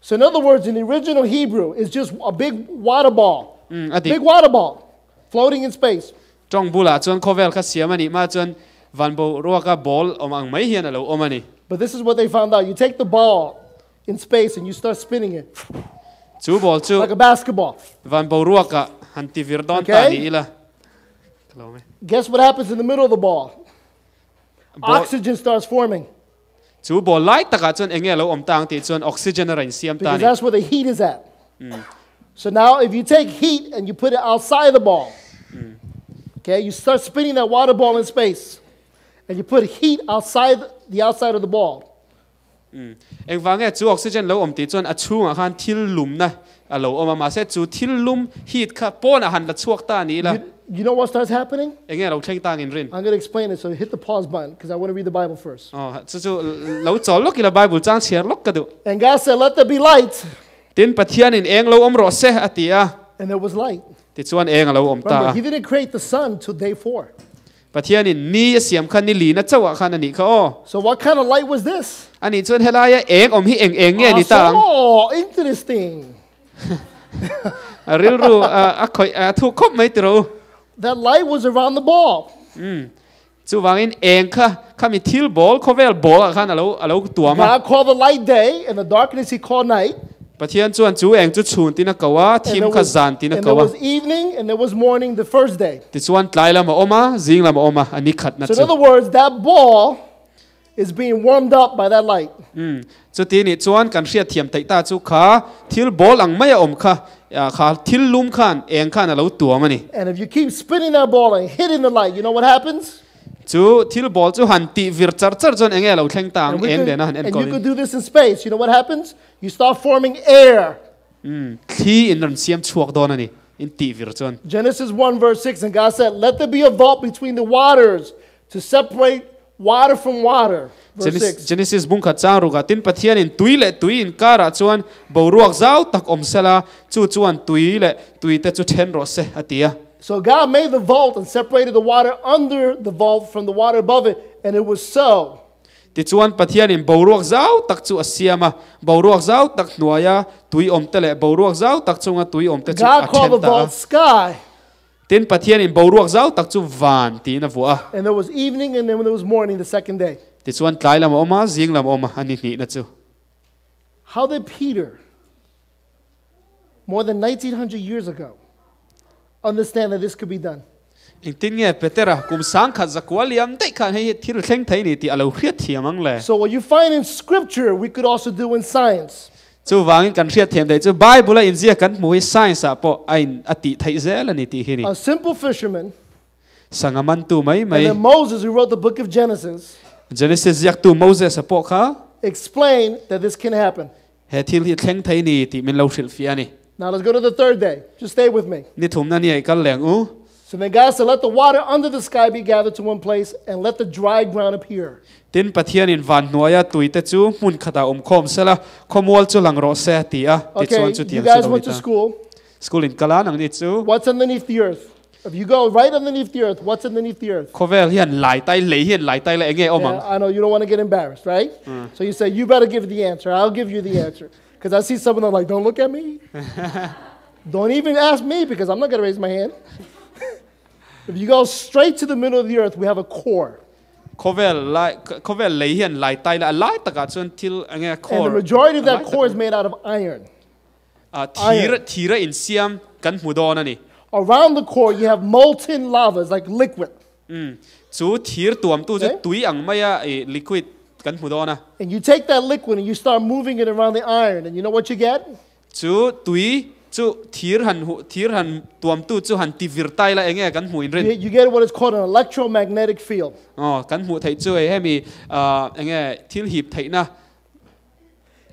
Speaker 1: So in other words, in the original Hebrew, it's just a big water ball.
Speaker 2: Umm, a dik.
Speaker 1: Big water ball floating in space.
Speaker 2: Tawng bulah chuan khawvel kha siam a nih hma chuan van boruaka ball awm ang mai hian a lo awm a ni.
Speaker 1: But this is what they found out. You take the ball in space and you start spinning it.
Speaker 2: Chu ball chu
Speaker 1: Like a basketball.
Speaker 2: van boruaka han ti vir dawn ta
Speaker 1: Okay?
Speaker 2: ni ila. Ka lo mai.
Speaker 1: Guess what happens in the middle of the ball?
Speaker 2: Ball
Speaker 1: Oxygen starts forming.
Speaker 2: Chu ball lai takah chuan enge lo awm ta ang tih chuan oxygen a rawn siam ta
Speaker 1: Because
Speaker 2: ni.
Speaker 1: that's where the heat is at. So now if you take heat and you put it outside the ball, okay, you start spinning that water ball in space, and you put heat outside the outside of the ball.
Speaker 2: Engvang nge chu oxygen lo awm tih chuan a chhungah khan thil lumna a lo awm a, mahse chu thil lum heat kha pawnah han la chhuak ta a ni ila.
Speaker 1: You know what starts happening?
Speaker 2: Enge lo thleng ta ang in rin?
Speaker 1: I'm going to explain it, so hit the pause button because I want to read the Bible first.
Speaker 2: Aw, chu chu lo chawl lawk ila Bible chang chhiar lawk ka duh.
Speaker 1: And God said, let there be light.
Speaker 2: Tin Pathianin eng lo awm rawh se a ti a.
Speaker 1: And there was light.
Speaker 2: Tichuan eng a lo awm ta
Speaker 1: Remember,
Speaker 2: a.
Speaker 1: he didn't create the sun till day 4.
Speaker 2: Pathianin ni a siam kha ni lina chauhah khan a nih kha aw.
Speaker 1: So what kind of light was this?
Speaker 2: A nih chuan helaia eng awm hi eng eng nge ni ta ang?
Speaker 1: Oh, interesting.
Speaker 2: A rilru a khawih a thu khawp mai tiro u.
Speaker 1: That light was around the ball.
Speaker 2: Umm. Chuvangin eng kha khami thil ball khawvel ball ah khan a lo a lo tuam a.
Speaker 1: God called the light day and the darkness he called night.
Speaker 2: Pathian chuan chu eng chu chhun tin a ko a, thim kha zan tin a
Speaker 1: And there
Speaker 2: ko a.
Speaker 1: was evening and there was morning the first day.
Speaker 2: Tichuan tlai lam a awm a, zing lam a awm a, a ni khatna
Speaker 1: So in
Speaker 2: chu.
Speaker 1: other words, that ball is being warmed up by that light.
Speaker 2: Um, chuti nih chuan kan hriat thiam theih ta chu kha thil ball ang mai a awm kha, kha thil lum khan eng khan a lo tuam a ni.
Speaker 1: And if you keep spinning that ball and hitting the light, you know what happens?
Speaker 2: Chu thil ball chu han tih vir char char chuan enge a lo thleng ta ang
Speaker 1: And, we
Speaker 2: eng
Speaker 1: could,
Speaker 2: nena han
Speaker 1: and you
Speaker 2: enkawlin.
Speaker 1: could do this in space. You know what happens? You start forming air.
Speaker 2: Um, thli in rawn siam chhuak dawn a ni, in tih vir chuan.
Speaker 1: Genesis 1, verse 6, and God said, Let there be a vault between the waters to separate water from water. Verse 6.
Speaker 2: Genesis bung khat chang rukah tin Pathianin tui leh tui inkarah chuan boruak zau tak awm sela, chu chuan tui leh tui te chu then rawh se a ti a.
Speaker 1: So God made the vault and separated the water under the vault from the water above it, and it was so.
Speaker 2: Tichuan Pathianin boruak zau tak chu a siam a, boruak zau tak hnuaia tui awm te leh boruak zau tak chunga tui awm te chu
Speaker 1: God
Speaker 2: a
Speaker 1: called
Speaker 2: then
Speaker 1: the
Speaker 2: ta a.
Speaker 1: vault sky.
Speaker 2: Tin Pathianin boruak zau tak chu van tiin a vuah a.
Speaker 1: And there was evening and then there was morning the second day.
Speaker 2: Tichuan tlai lam a awm a, zing lam a awm a, a ni hnihna chu.
Speaker 1: How did Peter, more than 1900 years ago, understand that this could be done?
Speaker 2: Engtin nge Petera kum sangkhat zakua liam daih khan hei hi thil thleng thei ni tih a lo hriat thiam ang le?
Speaker 1: So what you find in scripture, we could also do in science.
Speaker 2: Chuvangin kan hriat thiam theih chu Bible a inziak kan hmu hi science ah pawh a in a tih theih zel a ni tih hi ni.
Speaker 1: A simple fisherman.
Speaker 2: Sanga mantu mai mai.
Speaker 1: And then Moses who wrote the book of Genesis.
Speaker 2: Genesis ziaktu Moses a pawh kha.
Speaker 1: Explained that this can happen.
Speaker 2: He thil hi thleng thei ni tih min lo hrilh fiah a ni.
Speaker 1: Now let's go to the third day. Just stay with me.
Speaker 2: Ni thumna ni ah i kal leng u.
Speaker 1: So then God said, Let the water under the sky be gathered to one place, and let the dry ground appear.
Speaker 2: Tin, Pathianin van hnuaia tuite chu hmun khatah awm khawm sela, khawmual chu lang rawh se, ti a.
Speaker 1: Okay,
Speaker 2: Tichuan
Speaker 1: you
Speaker 2: chutiang chu
Speaker 1: guys
Speaker 2: lo
Speaker 1: went
Speaker 2: ni
Speaker 1: to
Speaker 2: ta.
Speaker 1: school.
Speaker 2: School in kal a nang ni chu.
Speaker 1: What's underneath the earth? If you go right underneath the earth, what's underneath the earth?
Speaker 2: Khawvel hian lai tai, lei hian lai tai la eng nge awm ang?
Speaker 1: Yeah, I know you don't want to get embarrassed, right? So you say, you better give the answer. I'll give you the answer. Because I see some of them like, don't look at me. Don't even ask me because I'm not going to raise my hand. If you go straight to the middle of the earth, we have a core.
Speaker 2: Khawvel lai, khawvel lei hian lai tai la, a lai takah chuan thil eng nge
Speaker 1: And the
Speaker 2: core,
Speaker 1: majority of
Speaker 2: a lai
Speaker 1: that core is
Speaker 2: takah.
Speaker 1: made out of iron.
Speaker 2: Ah, thir,
Speaker 1: Iron.
Speaker 2: thira insiam kan hmu dawn a ni.
Speaker 1: Around the core, you have molten lava, it's like liquid.
Speaker 2: Umm, chu thir tuamtu chu
Speaker 1: Okay?
Speaker 2: tui ang maia i liquid kan hmu dawn a.
Speaker 1: And you take that liquid and you start moving it around the iron, and you know what you get?
Speaker 2: Chu tui chu thir han hu, thir han tuamtu chu han ti vir tai la eng nge kan hmuh inrin?
Speaker 1: You, you get what is called an electromagnetic field.
Speaker 2: Aw, kan hmuh theih chu ei hemi ah eng nge thil hip theihna.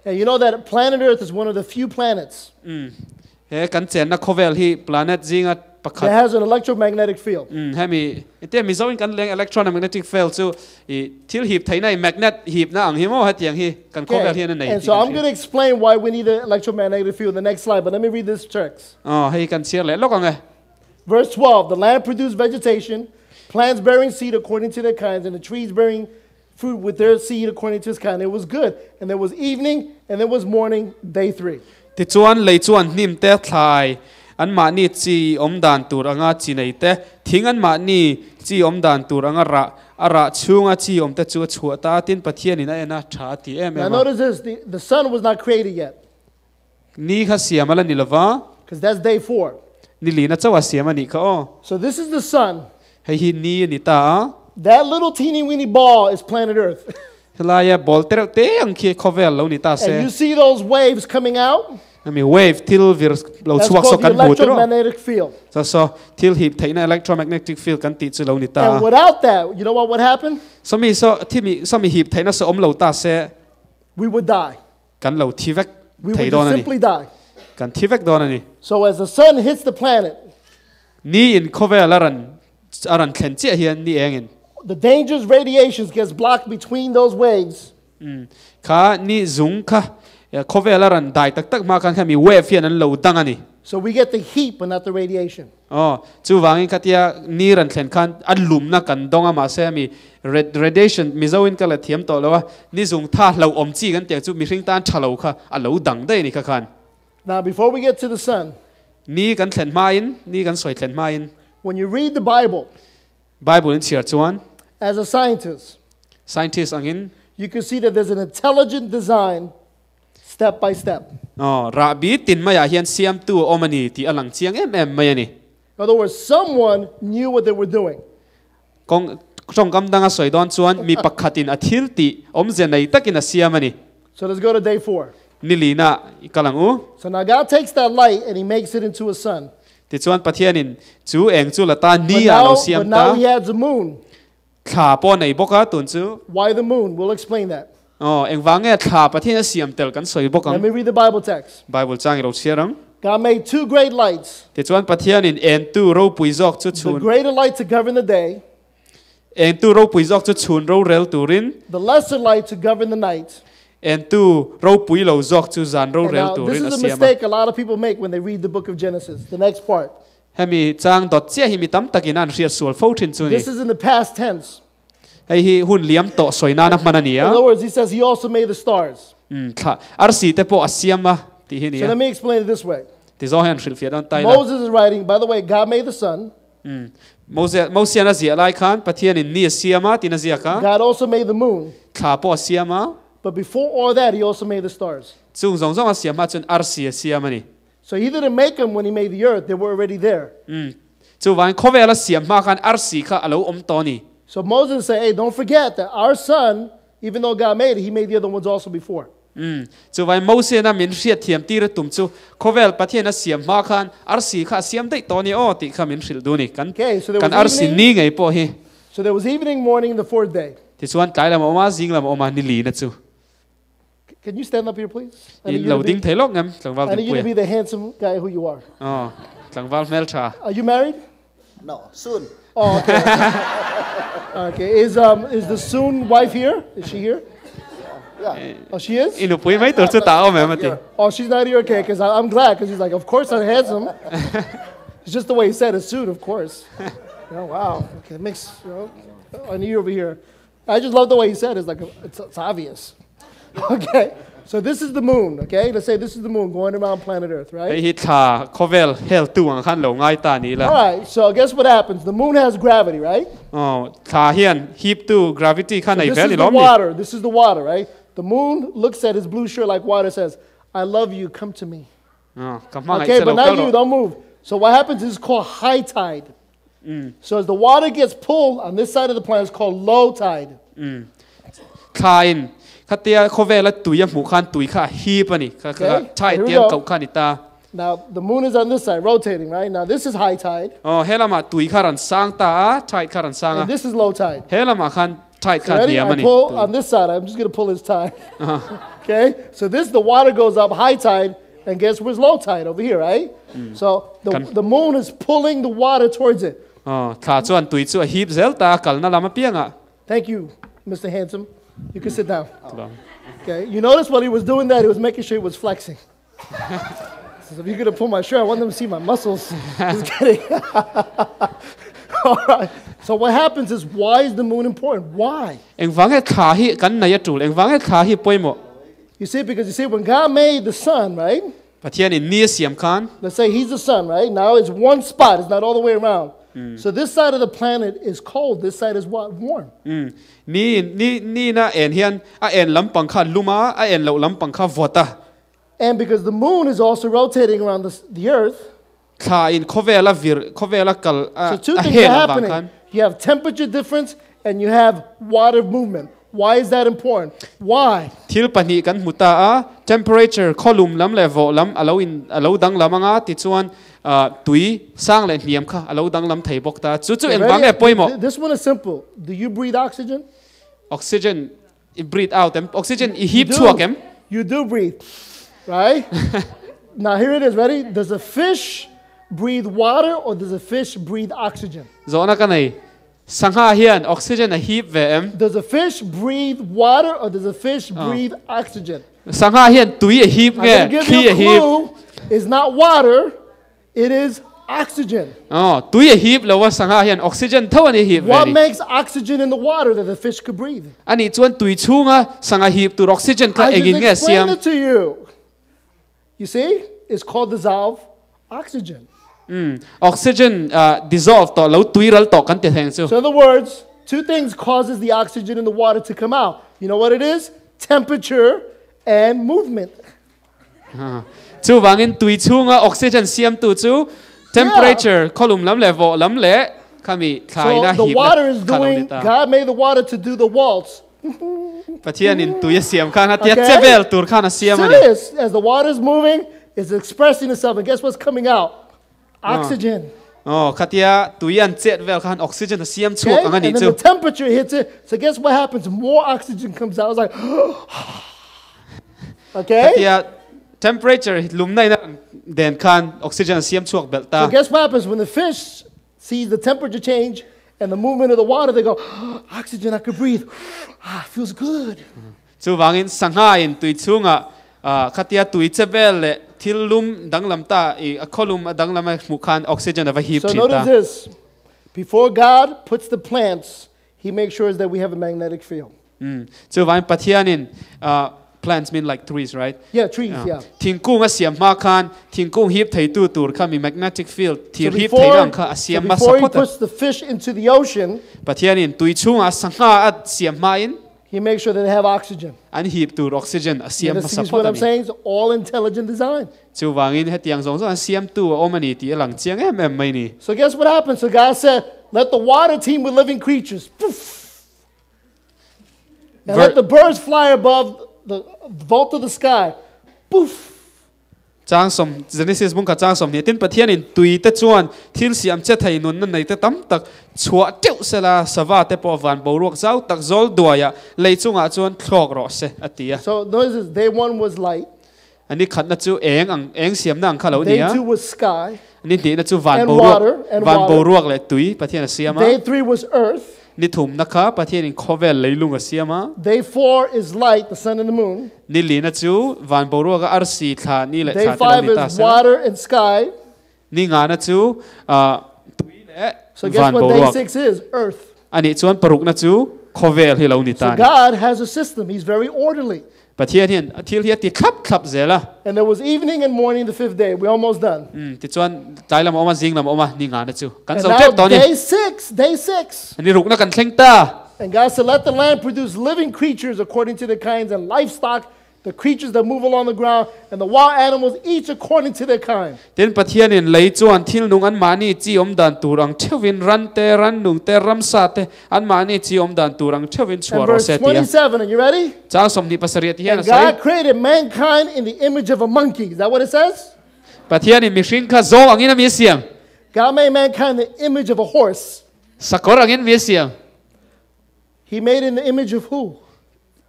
Speaker 1: And you know that planet Earth is one of the few planets
Speaker 2: Umm, he kan chenna khawvel hi planet zinga
Speaker 1: that
Speaker 2: pakhat.
Speaker 1: has an electromagnetic field.
Speaker 2: Umm, hemi tia Mizo in kan leng electromagnetic field chu i thil hip theihna i magnet hipna ang hi maw hetiang hi kan khawvel
Speaker 1: Okay.
Speaker 2: hian a nei
Speaker 1: And
Speaker 2: tih
Speaker 1: so
Speaker 2: kan
Speaker 1: I'm
Speaker 2: hria.
Speaker 1: going to explain why we need an electromagnetic field in the next slide, but let me read this text.
Speaker 2: Aw, hei kan chhiar leh lawk ang e.
Speaker 1: Verse 12 The land produced vegetation, plants bearing seed according to their kinds, and the trees bearing fruit with their seed according to its kind. It was good. And there was evening, and there was morning, day three.
Speaker 2: Tichuan lei chuan hnim te thlai anmahni chi awm dan tur anga chi nei te, thing anmahni chi awm dan tur anga rah, a rah chhunga chi awm te chu a chhuah ta a, tin Pathianin a en a, tha a ti em
Speaker 1: Now
Speaker 2: em a.
Speaker 1: notice this the, the sun was not created yet,
Speaker 2: Ni kha siam a la ni lova.
Speaker 1: because that's day four.
Speaker 2: Ni lina chauh a siam a nih kha aw.
Speaker 1: So this is the sun.
Speaker 2: Hei hi ni a ni ta a.
Speaker 1: That little teeny weeny ball is planet Earth.
Speaker 2: Helaia ball te reuh te ang khi khawvel lo ni ta se.
Speaker 1: And you see those waves coming out?
Speaker 2: Ami wave thil vir lo
Speaker 1: That's
Speaker 2: chhuak saw
Speaker 1: called the
Speaker 2: kan hmu tiraw.
Speaker 1: electromagnetic field.
Speaker 2: Saw saw thil hip theihna electromagnetic field kan tih chu lo ni ta
Speaker 1: And
Speaker 2: a.
Speaker 1: without that, you know what would happen?
Speaker 2: Sawmi saw thimi sawmi hip theihna saw awm lo ta se.
Speaker 1: We would die.
Speaker 2: Kan lo thi vek
Speaker 1: We
Speaker 2: thei
Speaker 1: would
Speaker 2: dawn
Speaker 1: just
Speaker 2: a ni.
Speaker 1: simply die.
Speaker 2: Kan thi vek dawn a ni.
Speaker 1: So as the sun hits the planet,
Speaker 2: Ni in khawvel a ran a ran thlen chiah hian ni engin.
Speaker 1: The dangerous radiations gets blocked between those waves.
Speaker 2: Umm kha ni zung kha khawvel a ran dai tak tak hma khan kha mi wave hian an lo dang a ni.
Speaker 1: So we get the heat but not the radiation.
Speaker 2: Aw, chuvangin khatia ni ran thlen khan a lumna kan dawng a mahse ami radiation Mizo in ka la thiam tawh lo a, ni zung tha hlo awm chi kan tiang chu mihring tan tha lo kha a lo dang daih a ni kha khan.
Speaker 1: Now before we get to the sun.
Speaker 2: Ni kan thlen hmain, ni kan sawi thlen hmain.
Speaker 1: When you read the Bible.
Speaker 2: Bible in chhiar chuan.
Speaker 1: As a scientist.
Speaker 2: Scientist angin.
Speaker 1: You can see that there's an intelligent design step by step.
Speaker 2: Aw, rahbi tin maiah hian siamtu a awm a ni tih a lang chiang em em mai a ni.
Speaker 1: In other words, someone knew what they were doing.
Speaker 2: Kawng, Tawngkam danga sawi dawn chuan mi pakhatin a thil tih awmze nei takin a siam a ni.
Speaker 1: So let's go to day 4.
Speaker 2: Ni lina i kal ang u.
Speaker 1: So now God takes that light and he makes it into a sun.
Speaker 2: Tichuan Pathianin chu eng chu la ta
Speaker 1: But
Speaker 2: ni ah lo
Speaker 1: now,
Speaker 2: siam
Speaker 1: but now
Speaker 2: ta.
Speaker 1: he adds a moon.
Speaker 2: Thla pawh nei bawk a tun chu.
Speaker 1: Why the moon? We'll explain that.
Speaker 2: Aw, engvang nge thla Pathian a siam tel kan sawi bawk
Speaker 1: Let
Speaker 2: ang.
Speaker 1: me read the Bible text.
Speaker 2: Bible chang i lo chhiar ang.
Speaker 1: God made two great lights.
Speaker 2: Tichuan Pathianin entu ropui zawk chu
Speaker 1: The
Speaker 2: chhun.
Speaker 1: greater light to govern the day,
Speaker 2: Entu ropui zawk chu chhun rorel turin.
Speaker 1: the lesser light to govern the night.
Speaker 2: Entu ropui lo zawk chu zan
Speaker 1: And
Speaker 2: rorel
Speaker 1: now, this
Speaker 2: turin a
Speaker 1: is a
Speaker 2: siam a.
Speaker 1: mistake a lot of people make when they read the book of Genesis, the next part.
Speaker 2: Hemi chang dawt chiah hi mi tam takin an hriat sual fo thin chu ni.
Speaker 1: This is in the past tense.
Speaker 2: Hei hi hun liam tawh sawi nana hman a ni
Speaker 1: In
Speaker 2: a.
Speaker 1: other words, he says he also made the stars.
Speaker 2: Thla arsi te pawh a siam a tih hi ni
Speaker 1: So
Speaker 2: a.
Speaker 1: let me explain it this way.
Speaker 2: Ti zawng hian hrilhfiah dawn tai la.
Speaker 1: Moses is writing, by the way, God made the sun.
Speaker 2: Moses Mosian a ziah lai khan Pathianin ni a siam a tin a ziak a.
Speaker 1: God also made the moon.
Speaker 2: Thla pawh a siam a.
Speaker 1: But before all that, he also made the stars.
Speaker 2: Chung zawng zawng a siam a chuan arsi a siam a ni.
Speaker 1: So he didn't make them when he made the earth, they were already there.
Speaker 2: Chuvain khawvel a siam hma khan arsi kha a lo awm tawh a ni.
Speaker 1: So Moses said, hey, don't forget that our sun, even though God made it, he made the other ones also before.
Speaker 2: Chuvain Mosian a min hriat thiam tir a tum chu khawvel Pathian a siam hma khan arsi kha a siam daih tawh a ni aw tih kha min hrilh duh a ni. Kan
Speaker 1: Okay, so there
Speaker 2: kan
Speaker 1: was
Speaker 2: arsi
Speaker 1: evening.
Speaker 2: ni ngei pawh hi.
Speaker 1: So there was evening, morning, the fourth day.
Speaker 2: Tichuan tlai lam a awm a, zing lam a awm a, ni lina chu.
Speaker 1: Can you stand up here, please? I need
Speaker 2: In
Speaker 1: you
Speaker 2: lo
Speaker 1: to be,
Speaker 2: ding thei lawk ngem, tlangval
Speaker 1: I need you to
Speaker 2: dingpuia.
Speaker 1: be the handsome guy who you are.
Speaker 2: Aw, tlangval hmel tha.
Speaker 1: Are you married?
Speaker 3: No, soon.
Speaker 1: Oh, okay. Okay. Is is the soon wife here? Is she here?
Speaker 3: Yeah.
Speaker 1: Oh, she is?
Speaker 2: I nupui mai tur chu ta awm em a ti.
Speaker 1: Oh, she's not here? Okay, because I'm glad, because he's like, of course I'm handsome. It's just the way he said it, soon, of course. Oh, wow. Okay, it makes, you know, I need you over here. I just love the way he said it. It's like, it's obvious. Okay, so this is the moon, okay? Let's say this is the moon going around planet Earth, right?
Speaker 2: Hei hi thla khawvel hel tu ang khan lo ngai ta ni la.
Speaker 1: All right, so guess what happens? The moon has gravity, right?
Speaker 2: Aw, thla hian hip tu gravity kha nei
Speaker 1: This
Speaker 2: ve
Speaker 1: is
Speaker 2: ni
Speaker 1: the
Speaker 2: lawm ni.
Speaker 1: water. This is the water, right? The moon looks at his blue shirt like water, says, I love you, come to me.
Speaker 2: Aw, ka hmangaih
Speaker 1: Okay,
Speaker 2: che
Speaker 1: but
Speaker 2: lo
Speaker 1: now
Speaker 2: kal
Speaker 1: you
Speaker 2: rawh.
Speaker 1: don't move. So what happens is called high tide. So as the water gets pulled on this side of the planet, it's called low tide.
Speaker 2: Thla in khatia khawvel a tui a hmuh khan tui kha a hip a ni. Kha kha
Speaker 1: Okay,
Speaker 2: tide
Speaker 1: here we
Speaker 2: tiang
Speaker 1: go.
Speaker 2: koh kha ni ta.
Speaker 1: Now the moon is on this side, rotating, right? Now this is high tide,
Speaker 2: Aw, he lamah tui kha ran sang ta a, tide kha ran sang a.
Speaker 1: and this is low tide.
Speaker 2: He lamah khan tide kha
Speaker 1: Ready?
Speaker 2: hniam a
Speaker 1: I
Speaker 2: ni.
Speaker 1: pull on this side. I'm just gonna pull his tie. Okay? So this, the water goes up high tide, and guess where's low tide? Over here, right? So the, the moon is pulling the water towards it.
Speaker 2: Aw, thla chuan tui chu a hip zel ta, kalna lam apiang ah.
Speaker 1: Thank you, Mr. Handsome. You can sit down. Okay. You notice while he was doing that, he was making sure he was flexing. He says, if you're gonna pull my shirt, I want them to see my muscles. Just kidding. All right. So what happens is, why is the moon important? Why?
Speaker 2: Engvang he thla hi kan nei a tul, engvang he thla hi pawimawh.
Speaker 1: You see, because you see, when God made the sun, right?
Speaker 2: Pathianin ni a siam khan.
Speaker 1: Let's say he's the sun, right? Now it's one spot. It's not all the way around. So this side of the planet is cold. This side is what? Warm.
Speaker 2: Ni, ni, ni na en hian, a en lampang kha luma, a en lo lampang kha vawt a.
Speaker 1: And because the moon is also rotating around the earth.
Speaker 2: Thla in khawvel a vir, khawvel a kal, a,
Speaker 1: So two
Speaker 2: a
Speaker 1: things
Speaker 2: hel
Speaker 1: are
Speaker 2: avang
Speaker 1: happening.
Speaker 2: khan.
Speaker 1: You have temperature difference and you have water movement. Why is that important? Why?
Speaker 2: Thil pahnih kan hmu ta a, temperature khawlum lam leh vawh lam a lo in, a lo dang lam anga ti chuan, tui sang leh hniam kha a lo dang lam thei bawk ta. Chu chu
Speaker 1: Okay,
Speaker 2: engvang
Speaker 1: ready?
Speaker 2: nge pawimawh?
Speaker 1: This one is simple. Do you breathe oxygen?
Speaker 2: Oxygen i breathe out em? Oxygen i
Speaker 1: You
Speaker 2: hip
Speaker 1: do.
Speaker 2: chhuak em?
Speaker 1: You do breathe, right? Now here it is. Ready? Does a fish breathe water or does a fish breathe oxygen?
Speaker 2: Zawhna ka nei. Sangha hian oxygen a hip ve em?
Speaker 1: Does a fish breathe water or does a fish breathe oxygen?
Speaker 2: Sangha hian tui a hip
Speaker 1: I'm going to
Speaker 2: nge?
Speaker 1: give
Speaker 2: Thli
Speaker 1: you
Speaker 2: a
Speaker 1: a
Speaker 2: hip.
Speaker 1: clue. It's not water, it is oxygen.
Speaker 2: Aw, tui a hip lo a sangha hian oxygen tho ani hip ve
Speaker 1: What
Speaker 2: ni.
Speaker 1: makes oxygen in the water that the fish could breathe?
Speaker 2: Ani chuan tui chhunga sangha hip tur oxygen kha
Speaker 1: I just
Speaker 2: engin nge
Speaker 1: explained
Speaker 2: siam?
Speaker 1: it to you. You see? It's called dissolved oxygen.
Speaker 2: Oxygen dissolve to lo tui ral to kan ti theng chu.
Speaker 1: So in other words, two things causes the oxygen in the water to come out. You know what it is? Temperature and movement.
Speaker 2: Chu wangin tui chhunga oxygen siam tu chu temperature kholum lam le vo lam le Khami thlai
Speaker 1: So
Speaker 2: na
Speaker 1: the
Speaker 2: hip
Speaker 1: water is
Speaker 2: na kha lo ni
Speaker 1: doing,
Speaker 2: ta.
Speaker 1: God made the water to do the waltz.
Speaker 2: Pathianin tui a siam khan a tia
Speaker 1: Okay.
Speaker 2: che vel tur khan a siam a ni.
Speaker 1: Serious. As the water is moving, it's expressing itself. And guess what's coming out? Oxygen.
Speaker 2: Oh, khatia tui an chet vel khan oxygen a siam
Speaker 1: Okay?
Speaker 2: chuak ang
Speaker 1: And
Speaker 2: ani
Speaker 1: then
Speaker 2: chu.
Speaker 1: the temperature hits it. So guess what happens? More oxygen comes out. It's like, okay?
Speaker 2: Khatia temperature lum nai na den khan oxygen a siam chuak bel
Speaker 1: So
Speaker 2: ta.
Speaker 1: guess what happens when the fish sees the temperature change and the movement of the water? They go, oxygen, I could breathe. Ah, feels good.
Speaker 2: Chu wangin sangha in tui chunga khatia tui che vel le thil lum danglam ta i a kholum a danglam a hmu khan oxygen a va hip
Speaker 1: So
Speaker 2: thin
Speaker 1: notice
Speaker 2: ta.
Speaker 1: this. Before God puts the plants, he makes sure that we have a magnetic field.
Speaker 2: Chu wangin Pathianin plants mean like trees, right?
Speaker 1: Yeah, trees, yeah.
Speaker 2: Thingkung a siam hma khan thingkung hip thei tu tur kha mi magnetic field
Speaker 1: So
Speaker 2: thir hip thei
Speaker 1: before,
Speaker 2: lang kha a
Speaker 1: so
Speaker 2: siam ma
Speaker 1: before he
Speaker 2: sapota.
Speaker 1: puts the fish into the ocean,
Speaker 2: Pathianin tui chunga sangha a siam hma in
Speaker 1: he makes sure that they have oxygen.
Speaker 2: an hip tur oxygen a
Speaker 1: You
Speaker 2: siam
Speaker 1: know,
Speaker 2: ma
Speaker 1: see what
Speaker 2: sapota
Speaker 1: I'm
Speaker 2: ni.
Speaker 1: saying? It's all intelligent design.
Speaker 2: Chu wangin hetiang zong zong an siam tu a awm ani ti a lang chiang em em mai ni.
Speaker 1: So guess what happened? So God said, let the water teem with living creatures. Poof. And let the birds fly above the vault of the sky. Poof.
Speaker 2: Chang som Genesis bung kha chang som ni tin Pathianin tui te chuan thil siam che thei nun na nei te tam tak chhuah teuh sela sawa te pawh van boruak zau tak zawl duaia lei chungah chuan thlawk rawh se a ti a.
Speaker 1: So notice this, day one was light.
Speaker 2: Ani khatna chu eng ang eng siam na ang kha lo
Speaker 1: Day
Speaker 2: ni a.
Speaker 1: two was sky.
Speaker 2: Ni hnih na chu van
Speaker 1: And
Speaker 2: boruak
Speaker 1: water, and
Speaker 2: van
Speaker 1: water.
Speaker 2: boruak leh tui Pathian a siam a.
Speaker 1: Day three was earth.
Speaker 2: Ni thum na kha Pathianin khawvel leilung a siam a.
Speaker 1: Day four is light, the sun and the moon.
Speaker 2: Ni li na chu van boruak a arsi thla ni leh
Speaker 1: Day
Speaker 2: thla te lo
Speaker 1: five
Speaker 2: ni ta
Speaker 1: is
Speaker 2: sela.
Speaker 1: water and sky.
Speaker 2: Ni nga na chu tui leh
Speaker 1: So guess
Speaker 2: van
Speaker 1: what day
Speaker 2: boruak.
Speaker 1: six is? Earth.
Speaker 2: Ani chuan paruk na chu khawvel hi lo ni
Speaker 1: So
Speaker 2: ta ni.
Speaker 1: God has a system. He's very orderly.
Speaker 2: Pathian hian a thil hi a ti thlap thlap zel a.
Speaker 1: And there was evening and morning the fifth day. We're almost done.
Speaker 2: Ti chuan tlai lam a awm a, zing lam a awm a, ni nga na chu. Kan
Speaker 1: And
Speaker 2: zo
Speaker 1: now
Speaker 2: tep tawh ni.
Speaker 1: day six, day six.
Speaker 2: Ani rukna kan thleng ta.
Speaker 1: And God said, let the land produce living creatures according to their kinds and livestock, the creatures that move along the ground, and the wild animals, each according to their kind.
Speaker 2: Tin Pathianin lei chuan thil nung an mahni chi awm dan tur ang theuhin ran te, ran nung te, ram sa te, an mahni chi awm dan tur ang theuhin
Speaker 1: And
Speaker 2: chhuah rawh
Speaker 1: verse
Speaker 2: se ti a.
Speaker 1: 27, are you ready?
Speaker 2: Chang sawmhnih pasarih ti hian
Speaker 1: And
Speaker 2: a sawi.
Speaker 1: God created mankind in the image of a monkey. Is that what it says?
Speaker 2: Pathianin mihring kha zawng angin a mi a siam.
Speaker 1: God made mankind in the image of a horse.
Speaker 2: Sakawr angin mi a siam.
Speaker 1: He made in the image of who?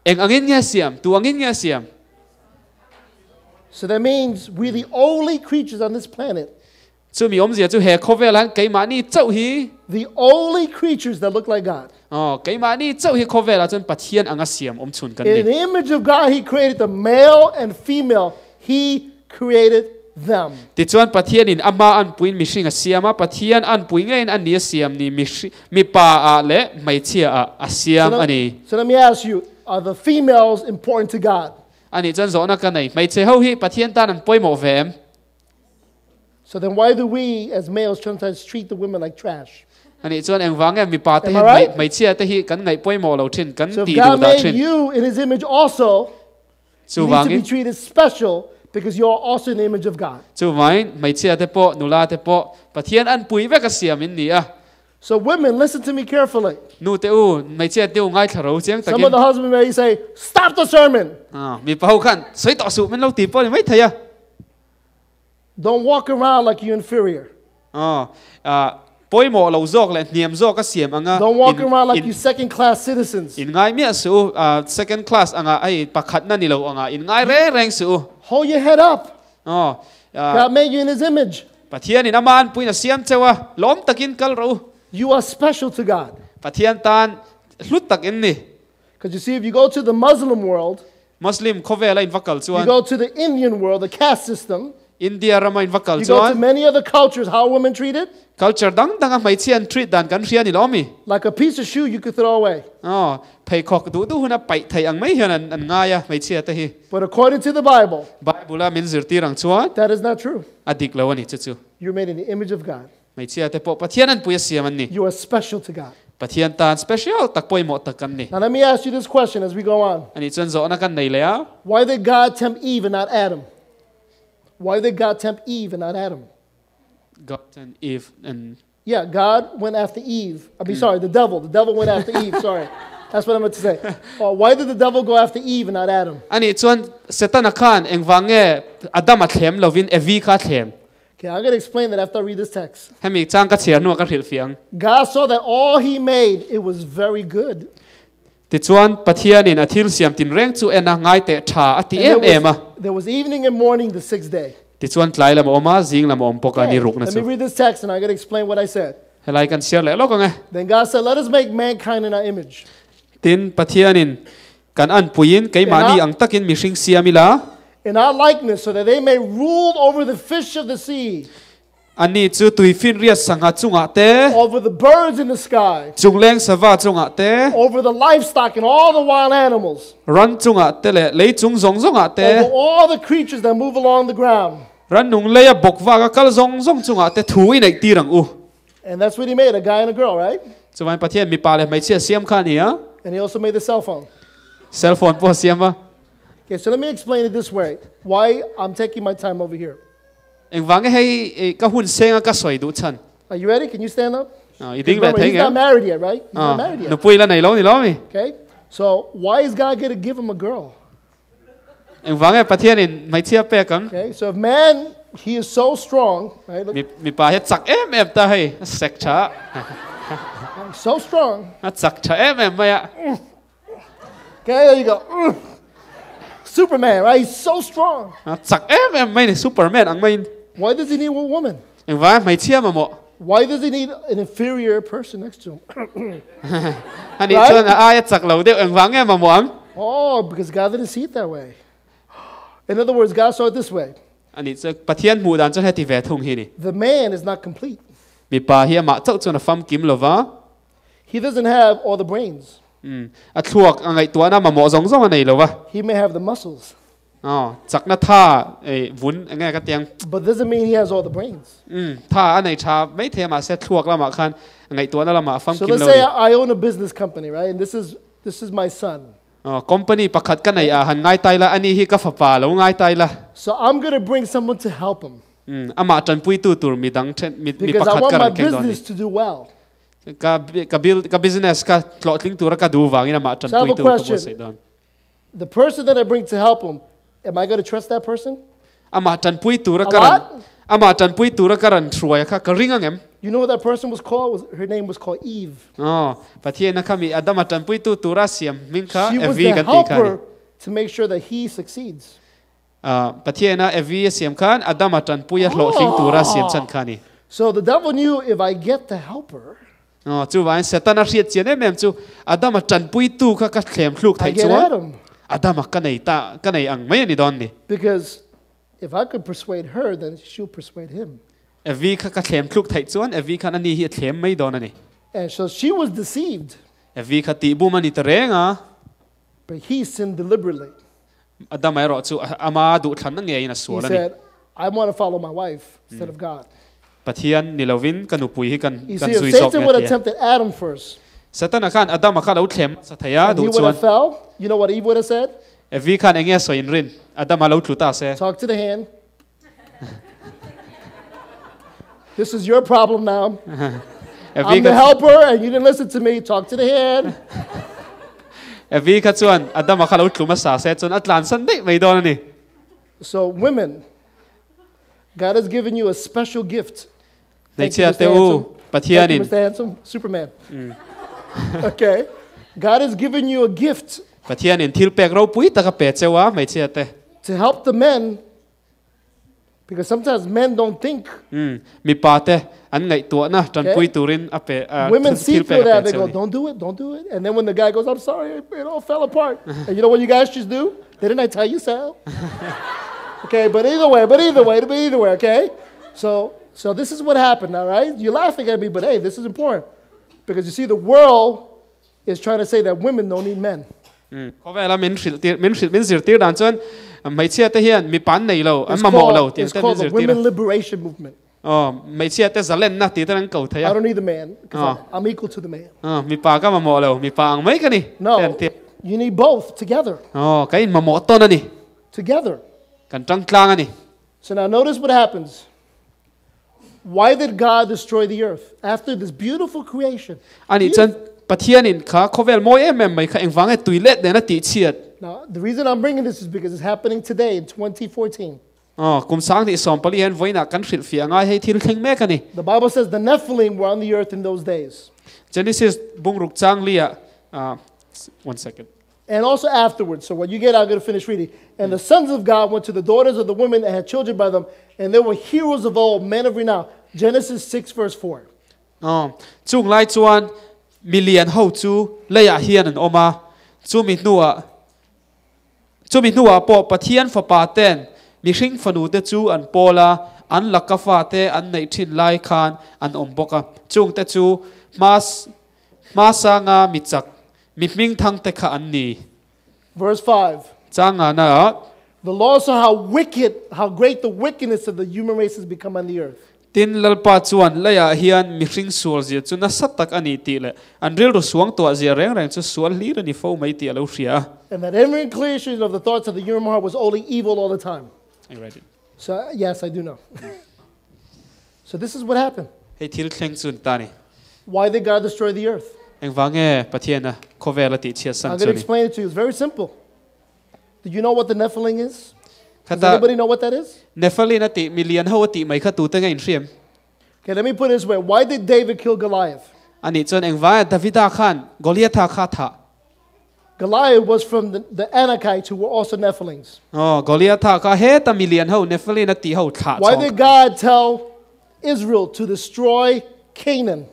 Speaker 2: Eng angin nge a siam? Tu angin nge a siam?
Speaker 1: So that means we're the only creatures on this planet,
Speaker 2: Chu mi awmzia chu he khawvel han keimahni chauh hi.
Speaker 1: the only creatures that look like God.
Speaker 2: Oh, keimahni chauh hi khawvelah chuan Pathian anga siam awm chhun kan
Speaker 1: In
Speaker 2: ni.
Speaker 1: the image of God, He created the male and female. He created them.
Speaker 2: Tichuan Pathianin ama an puin mihring a siam a, Pathian an pui ngeiin an ni a siam ni mihring mipa a leh hmeichhia a a siam a ni.
Speaker 1: So let me ask you, are the females important to God?
Speaker 2: Ani chuan zawhna ka nei hmeichhe ho hi Pathian tan an pawimawh ve em?
Speaker 1: So then why do we as males sometimes treat the women like trash?
Speaker 2: Ani chuan engvang nge mipa te
Speaker 1: Am
Speaker 2: hi
Speaker 1: I right?
Speaker 2: hmeichhia te hi kan ngaih pawimawh lo thin, kan
Speaker 1: So if
Speaker 2: tih
Speaker 1: God
Speaker 2: duh dah
Speaker 1: made
Speaker 2: thin.
Speaker 1: you in his image also,
Speaker 2: Chu
Speaker 1: you need to be
Speaker 2: vangin
Speaker 1: treated special because you are also in the image of God.
Speaker 2: chu vangin hmeichhia te pawh nula te pawh Pathian an pui vek a siam in ni a.
Speaker 1: So women, listen to me carefully.
Speaker 2: Nu te u hmeichhia te u ngai thla ro chiang
Speaker 1: Some
Speaker 2: takin.
Speaker 1: of the husbands may say, stop the sermon.
Speaker 2: Mipa ho khan sawi tawh suh min lo ti pawh ni mai thei a.
Speaker 1: Don't walk around like you're inferior.
Speaker 2: Pawimawh lo zawk leh hniam zawk a siam anga
Speaker 1: Don't walk
Speaker 2: in
Speaker 1: around like
Speaker 2: in
Speaker 1: you second class citizens.
Speaker 2: in ngai miah suh u second class anga hei pakhat na ni lo anga in ngai reng reng suh u.
Speaker 1: Hold your head up. God made you in his image.
Speaker 2: Pathianin ama an puin a siam cheu a lawm takin kal ro u.
Speaker 1: You are special to God.
Speaker 2: Pathian tan hlut tak in ni.
Speaker 1: Because you see, if you go to the Muslim world,
Speaker 2: Muslim khawvel a in vakal
Speaker 1: you
Speaker 2: chuan
Speaker 1: go to the Indian world, the caste system,
Speaker 2: India rama in vakal
Speaker 1: you go to
Speaker 2: chuan
Speaker 1: many other cultures, how are women treated?
Speaker 2: culture dang dang a hmeichhia an treat dan kan hria ni lo mi.
Speaker 1: Like a piece of shoe you could throw away.
Speaker 2: Pheikhawk duh duh hun a paih thei ang mai hian an ngai a hmeichhia te hi.
Speaker 1: But according to the Bible,
Speaker 2: Bible a min zirtir ang chuan
Speaker 1: that is not true.
Speaker 2: a dik lo ani chu chu.
Speaker 1: You're made in the image of God.
Speaker 2: Hmeichhia te pawh Pathian an pui a siam an ni.
Speaker 1: You are special to God.
Speaker 2: Pathian tan special tak pawimawh tak kan ni.
Speaker 1: Now let me ask you this question as we go on.
Speaker 2: Ani chuan zawhna kan nei leh a.
Speaker 1: Why did God tempt Eve and not Adam? Why did God tempt Eve and not Adam?
Speaker 2: God and Eve and
Speaker 1: Yeah, God went after Eve. I mean, sorry, the devil. The devil went after Eve. Sorry. That's what I meant to say. Uh, why did the devil go after Eve and not Adam?
Speaker 2: Ani chuan Setana khan engvang nge Adama thlem lovin Evi kha thlem?
Speaker 1: Okay, I'm going to explain that after I read this text.
Speaker 2: Hemi chang ka chhiar hnuah ka hrilh fiang.
Speaker 1: God saw that all he made, it was very good.
Speaker 2: Tichuan, Pathianin a thil siam tinreng chu en a ngai teh tha a ti em em a.
Speaker 1: There was evening and morning the sixth day.
Speaker 2: Tichuan tlai lam a awm a, zing lam a awm bawk a, ni rukna
Speaker 1: Let me
Speaker 2: chu.
Speaker 1: read this text and I'm going to explain what I said.
Speaker 2: Helai kan chhiar leh lawk ang e.
Speaker 1: Then God said, Let us make mankind in our image.
Speaker 2: Tin, Pathianin kan anpuiin keimahni ang takin mihring siam ila.
Speaker 1: In our likeness, so that they may rule over the fish of the sea.
Speaker 2: Ani chu tuifinriat sangha chungah te.
Speaker 1: Over the birds in the sky.
Speaker 2: Chungleng sava chungah te.
Speaker 1: Over the livestock and all the wild animals.
Speaker 2: Ran chungah te leh lei chung zawng zawngah te.
Speaker 1: Over all the creatures that move along the ground.
Speaker 2: Rannung leia bawk vaka kal zawng zawng chungah te thu i neih tir ang u.
Speaker 1: And that's what he made, a guy and a girl, right?
Speaker 2: Chuvain Pathian mipa leh hmeichhia siam kha a ni a.
Speaker 1: And he also made the cell phone.
Speaker 2: Cell phone pawh a siam a.
Speaker 1: Okay, so let me explain it this way, why I'm taking my time over here.
Speaker 2: Engvang nge hei ka hun senga ka sawi duh chhan?
Speaker 1: Are you ready? Can you stand up?
Speaker 2: I ding leh
Speaker 1: Remember,
Speaker 2: thei
Speaker 1: he's not
Speaker 2: ngem?
Speaker 1: married yet, right? He's not married yet.
Speaker 2: Nupui la nei lo ni lo mi?
Speaker 1: Okay, so why is God going to give him a girl?
Speaker 2: Engvang nge Pathianin hmeichhia pek ang?
Speaker 1: Okay, so if man, he is so strong, right? Look.
Speaker 2: Mi, mipa hi a chak em em ta hei, a sek tha.
Speaker 1: So strong.
Speaker 2: A chak tha em em mai a.
Speaker 1: Okay, there you go. Superman, right? He's so strong.
Speaker 2: A chak em em mai ni, Superman ang maiin.
Speaker 1: Why does he need a woman?
Speaker 2: Engvang hmeichhia mamawh?
Speaker 1: Why does he need an inferior person next to him?
Speaker 2: Ani chuan a aia chak lo deuh engvang nge mamawh ang?
Speaker 1: Oh, because God didn't see it that way. In other words, God saw it this way.
Speaker 2: Ani chu Pathian hmuh dan chuan heti ve thung hi ni.
Speaker 1: The man is not complete.
Speaker 2: Mipa hi amah chauh chuan a famkim lova.
Speaker 1: He doesn't have all the brains.
Speaker 2: Umm, a thluak a ngaihtuahna mamawh zawng zawng a nei lo va.
Speaker 1: He may have the muscles.
Speaker 2: Aw, chakna tha ei vun eng nge ka tiang.
Speaker 1: But doesn't mean he has all the brains.
Speaker 2: Umm, tha a nei tha maithei a mahse thluak lamah khan ngaihtuahna lamah a
Speaker 1: So
Speaker 2: famkim
Speaker 1: let's
Speaker 2: lo
Speaker 1: say
Speaker 2: ni.
Speaker 1: I own a business company, right? And this is this is my son.
Speaker 2: Aw, company pakhat ka nei a han ngai tai la, ani hi ka fapa lo ngai tai la.
Speaker 1: So I'm gonna bring someone to help him.
Speaker 2: Umm, amah tanpuitu tur mi dang then mi mi
Speaker 1: Because I
Speaker 2: pakhat
Speaker 1: want
Speaker 2: ka
Speaker 1: my
Speaker 2: rawn keng dawn ni.
Speaker 1: business to do well.
Speaker 2: Ka ka build ka business ka hlawhtling tura ka duh vangin amah
Speaker 1: So I have a
Speaker 2: tanpuitu ka
Speaker 1: question.
Speaker 2: buatsaih dawn.
Speaker 1: The person that I bring to help him, am I gonna trust that person?
Speaker 2: Amah tanpui tura
Speaker 1: A
Speaker 2: ka rawn
Speaker 1: lot?
Speaker 2: amah tanpui tura ka rawn hruai kha ka ring ang em?
Speaker 1: You know what that person was called? Was, her name was called Eve.
Speaker 2: Aw, Pathian a khami Adama tanpuitu tura siam hming kha
Speaker 1: She was
Speaker 2: Evi
Speaker 1: the
Speaker 2: kan tih kha a ni.
Speaker 1: helper to make sure that he succeeds.
Speaker 2: Aw, Pathian a Evi a siam khan Adama tanpuia hlawhtling tura siam chan kha a ni.
Speaker 1: So the devil knew if I get the helper,
Speaker 2: Aw, chuvangin Setana hriat chian em em chu Adama tanpuitu kha ka thlem thluk
Speaker 1: I
Speaker 2: theih
Speaker 1: get
Speaker 2: chuan
Speaker 1: Adam.
Speaker 2: Adama ka nei ta, ka nei ang mai a ni dawn ni.
Speaker 1: Because if I could persuade her, then she'll persuade him.
Speaker 2: Evi kha ka thlem thluk theih chuan Evi khan ani hi a thlem mai dawn a ni.
Speaker 1: And so she was deceived.
Speaker 2: Evi kha tih bum a ni ta reng a.
Speaker 1: But he sinned deliberately.
Speaker 2: Adama erawh chu ama duhthlanna ngeiin a sual
Speaker 1: He
Speaker 2: a ni.
Speaker 1: said, I want to follow my wife instead of God.
Speaker 2: Pathian ni lovin ka nupui hi kan
Speaker 1: You
Speaker 2: kan
Speaker 1: see, if
Speaker 2: zui zawk
Speaker 1: Satan
Speaker 2: nge
Speaker 1: would
Speaker 2: a
Speaker 1: have
Speaker 2: ti a.
Speaker 1: tempted Adam first,
Speaker 2: Satana khan Adama kha lo thlem hmasa thei a
Speaker 1: and he
Speaker 2: duh
Speaker 1: would
Speaker 2: chuan.
Speaker 1: have fell, you know what Eve would have said?
Speaker 2: Evi khan eng nge sawi inrin? Adama lo tlu ta se.
Speaker 1: Talk to the hand. This is your problem now.
Speaker 2: Evi
Speaker 1: I'm the
Speaker 2: kha
Speaker 1: helper and you didn't listen to me. Talk to the hand.
Speaker 2: Evi kha chuan Adama kha lo tlu hmasa se chuan a tlansan daih mai dawn a ni.
Speaker 1: So women, God has given you a special gift. Thank you,
Speaker 2: Hmeichhia
Speaker 1: Mr.
Speaker 2: te u,
Speaker 1: Handsome. Thank you,
Speaker 2: Pathianin.
Speaker 1: Mr. Handsome, Superman. Okay. God has given you a gift.
Speaker 2: Pathianin thil pek ropui tak a pe cheu a, hmeichhia te.
Speaker 1: To help the men, because sometimes men don't think.
Speaker 2: Umm, mipa te an ngaihtuahna tanpui turin a pe, a
Speaker 1: Women see
Speaker 2: thil
Speaker 1: through
Speaker 2: pek a
Speaker 1: that,
Speaker 2: pe
Speaker 1: they
Speaker 2: cheu
Speaker 1: go,
Speaker 2: a ni.
Speaker 1: don't do it, don't do it. And then when the guy goes, I'm sorry, it all fell apart. And you know what you guys should do? Didn't I tell you so? Okay, but either way, but either way, but either way, okay? So, so this is what happened, all right? You're laughing at me, but hey, this is important. Because you see, the world is trying to say that women don't need men.
Speaker 2: Umm, khawvela min hrilh tir, min hrilh, min zirtir dan chuan hmeichhia te hian mipa an nei lo, an
Speaker 1: It's
Speaker 2: mamawh lo
Speaker 1: called,
Speaker 2: tih
Speaker 1: it's
Speaker 2: te min
Speaker 1: called the
Speaker 2: zirtir a.
Speaker 1: Women Liberation Movement.
Speaker 2: Aw, hmeichhia te zalenna tih te an ko thei
Speaker 1: I
Speaker 2: a.
Speaker 1: don't need the man, because
Speaker 2: Aw.
Speaker 1: I'm equal to the man.
Speaker 2: Aw, mipa ka mamawh lo, mipa ang mai ka ni, te
Speaker 1: No,
Speaker 2: an ti.
Speaker 1: you need both together.
Speaker 2: Aw, ka in mamawh tawn a ni.
Speaker 1: Together.
Speaker 2: Kan tang tlang a ni.
Speaker 1: So now notice what happens. Why did God destroy the earth after this beautiful creation?
Speaker 2: Ani chuan Pathianin kha khawvel mawi em em mai kha engvang nge tui let nen a tih chhiat?
Speaker 1: Now, the reason I'm bringing this is because it's happening today in 2014.
Speaker 2: Aw, kum 2014 hian vawiinah kan hrilhfiah ngai hei thil thleng mek a ni.
Speaker 1: The Bible says the Nephilim were on the earth in those days.
Speaker 2: Genesis bungruk chang liah, ah, one second.
Speaker 1: And also afterwards. So when you get out, I'm going to finish reading. And the sons of God went to the daughters of the women and had children by them, and they were heroes of old, men of renown. Genesis 6, verse 4.
Speaker 2: Aw, chung lai chuan milian ho chu leiah hian an awm a, chumi hnuah chumi hnuah pawh Pathian fapa ten mihring fanu te chu an pawl a, an laka fate an neih thin lai khan an awm bawk a, chung te chu hma hmasanga mi chak Mi hming thang te kha an ni.
Speaker 1: Verse 5.
Speaker 2: Chang ngahna ah.
Speaker 1: The Lord saw how wicked, how great the wickedness of the human race has become on the earth.
Speaker 2: Tin, Lalpa chuan leiah hian mihring sual zia chu nasa tak a ni tih leh an rilru suang tuah zia reng reng chu sual hlir a ni fo mai tih a lo hria a.
Speaker 1: And that every inclination of the thoughts of the human heart was only evil all the time.
Speaker 2: I read it.
Speaker 1: So, yes, I do know. So this is what happened.
Speaker 2: Hei thil thleng chu ni ta ni.
Speaker 1: Why did God destroy the earth?
Speaker 2: Engvang nge Pathian a khawvel a tih chhiat san
Speaker 1: I'm
Speaker 2: chu
Speaker 1: going to
Speaker 2: ni?
Speaker 1: explain it to you. It's very simple. Do you know what the Nephilim is? Does
Speaker 2: Khata
Speaker 1: anybody know what that is?
Speaker 2: Nephilim a tih milian ho a tih mai kha tute nge inhriam?
Speaker 1: Okay, let me put it this way. Why did David kill Goliath?
Speaker 2: Anih chuan engvang nge Davida khan Goliatha kha thah?
Speaker 1: Goliath was from the, the Anakites who were also Nephilims.
Speaker 2: Aw, Goliatha kha heta milian ho Nephilim a tih ho thlah
Speaker 1: Why
Speaker 2: chhawng
Speaker 1: did
Speaker 2: kha.
Speaker 1: God tell Israel to destroy Canaan?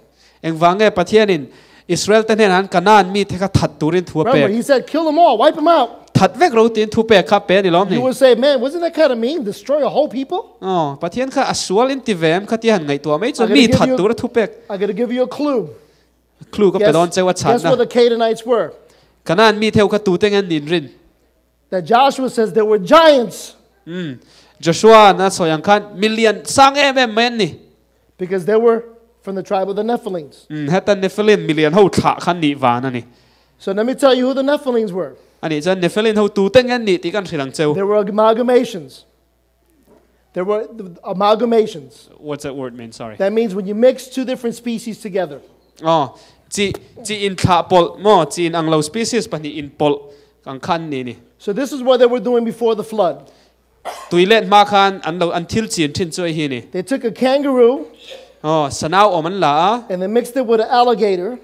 Speaker 2: Engvang nge Pathianin Israel te hnenah an Canaan mite kha that turin thu a
Speaker 1: Remember,
Speaker 2: pek?
Speaker 1: he said, kill them all, wipe them out.
Speaker 2: That vek ro tiin thu pek kha pe a ni lawm ni?
Speaker 1: You would say, man, wasn't that kind of mean? Destroy a whole people?
Speaker 2: Aw, Pathian kha a sual in ti ve em kha tia han ngaihtuah mai chuan
Speaker 1: I'm
Speaker 2: mi
Speaker 1: gonna give
Speaker 2: that
Speaker 1: you
Speaker 2: tura thu pek.
Speaker 1: I'm going to give you a clue.
Speaker 2: Clue ka pe
Speaker 1: Guess,
Speaker 2: dawn cheu a
Speaker 1: guess
Speaker 2: chhanna.
Speaker 1: what the Canaanites were?
Speaker 2: Canaan mite ho kha tute nge an nin rin?
Speaker 1: That Joshua says there were giants.
Speaker 2: Umm, Joshua na sawi ang khan milian sang em em mai an ni.
Speaker 1: Because they were from the tribe of the Nephilims.
Speaker 2: Umm, heta Nephilim milian ho thlah khan nih van a ni.
Speaker 1: So let me tell you who the Nephilims were.
Speaker 2: Anih chuan Nephilim ho tute nge an nih tih kan hrilh ang cheu.
Speaker 1: There were amalgamations. There were amalgamations.
Speaker 2: What's that word mean? Sorry.
Speaker 1: That means when you mix two different species together.
Speaker 2: Aw, chi, chi in thlah pawlh maw? Chi in ang lo species pahnih in pawlh ang khan ni ni.
Speaker 1: So this is what they were doing before the flood.
Speaker 2: Tui let hma khan an lo, an thil chin thin chu hei hi ni.
Speaker 1: They took a kangaroo.
Speaker 2: Aw, sanau awm an la a.
Speaker 1: And they mixed it with an alligator.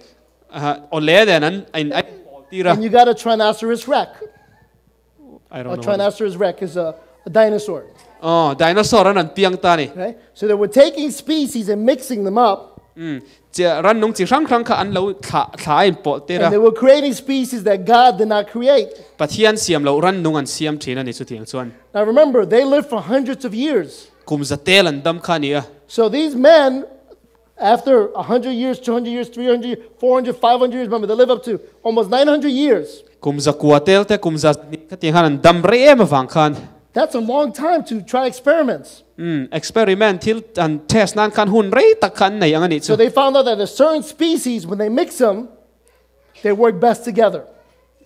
Speaker 2: Aha, aw le den an in a in pawl tir a.
Speaker 1: And you got a Trinoceros rex.
Speaker 2: I don't
Speaker 1: A
Speaker 2: know.
Speaker 1: Trinoceros rex is a, a dinosaur.
Speaker 2: Aw, dinosaur an an piang ta ni.
Speaker 1: Okay? So they were taking species and mixing them up.
Speaker 2: Umm, chi ran nung chi hrang hrang kha an lo thlah thlah a in pawlh tir a.
Speaker 1: And they were creating species that God did not create.
Speaker 2: Pathian siam loh ran nung an siam thin a ni chutiang chuan.
Speaker 1: Now remember, they lived for hundreds of years.
Speaker 2: Kum za tel an dam kha a ni a.
Speaker 1: So these men, after 100 years, 200 years, 300 years, 400, 500 years, remember they live up to almost 900 years.
Speaker 2: Kum za kua tel te kum za hnih khatiang khan an dam rei em avang khan.
Speaker 1: That's a long time to try experiments.
Speaker 2: Umm, experiment thil an test nan khan hun rei tak kha an nei ang a nih
Speaker 1: So
Speaker 2: chu.
Speaker 1: they found out that a certain species, when they mix them, they work best together.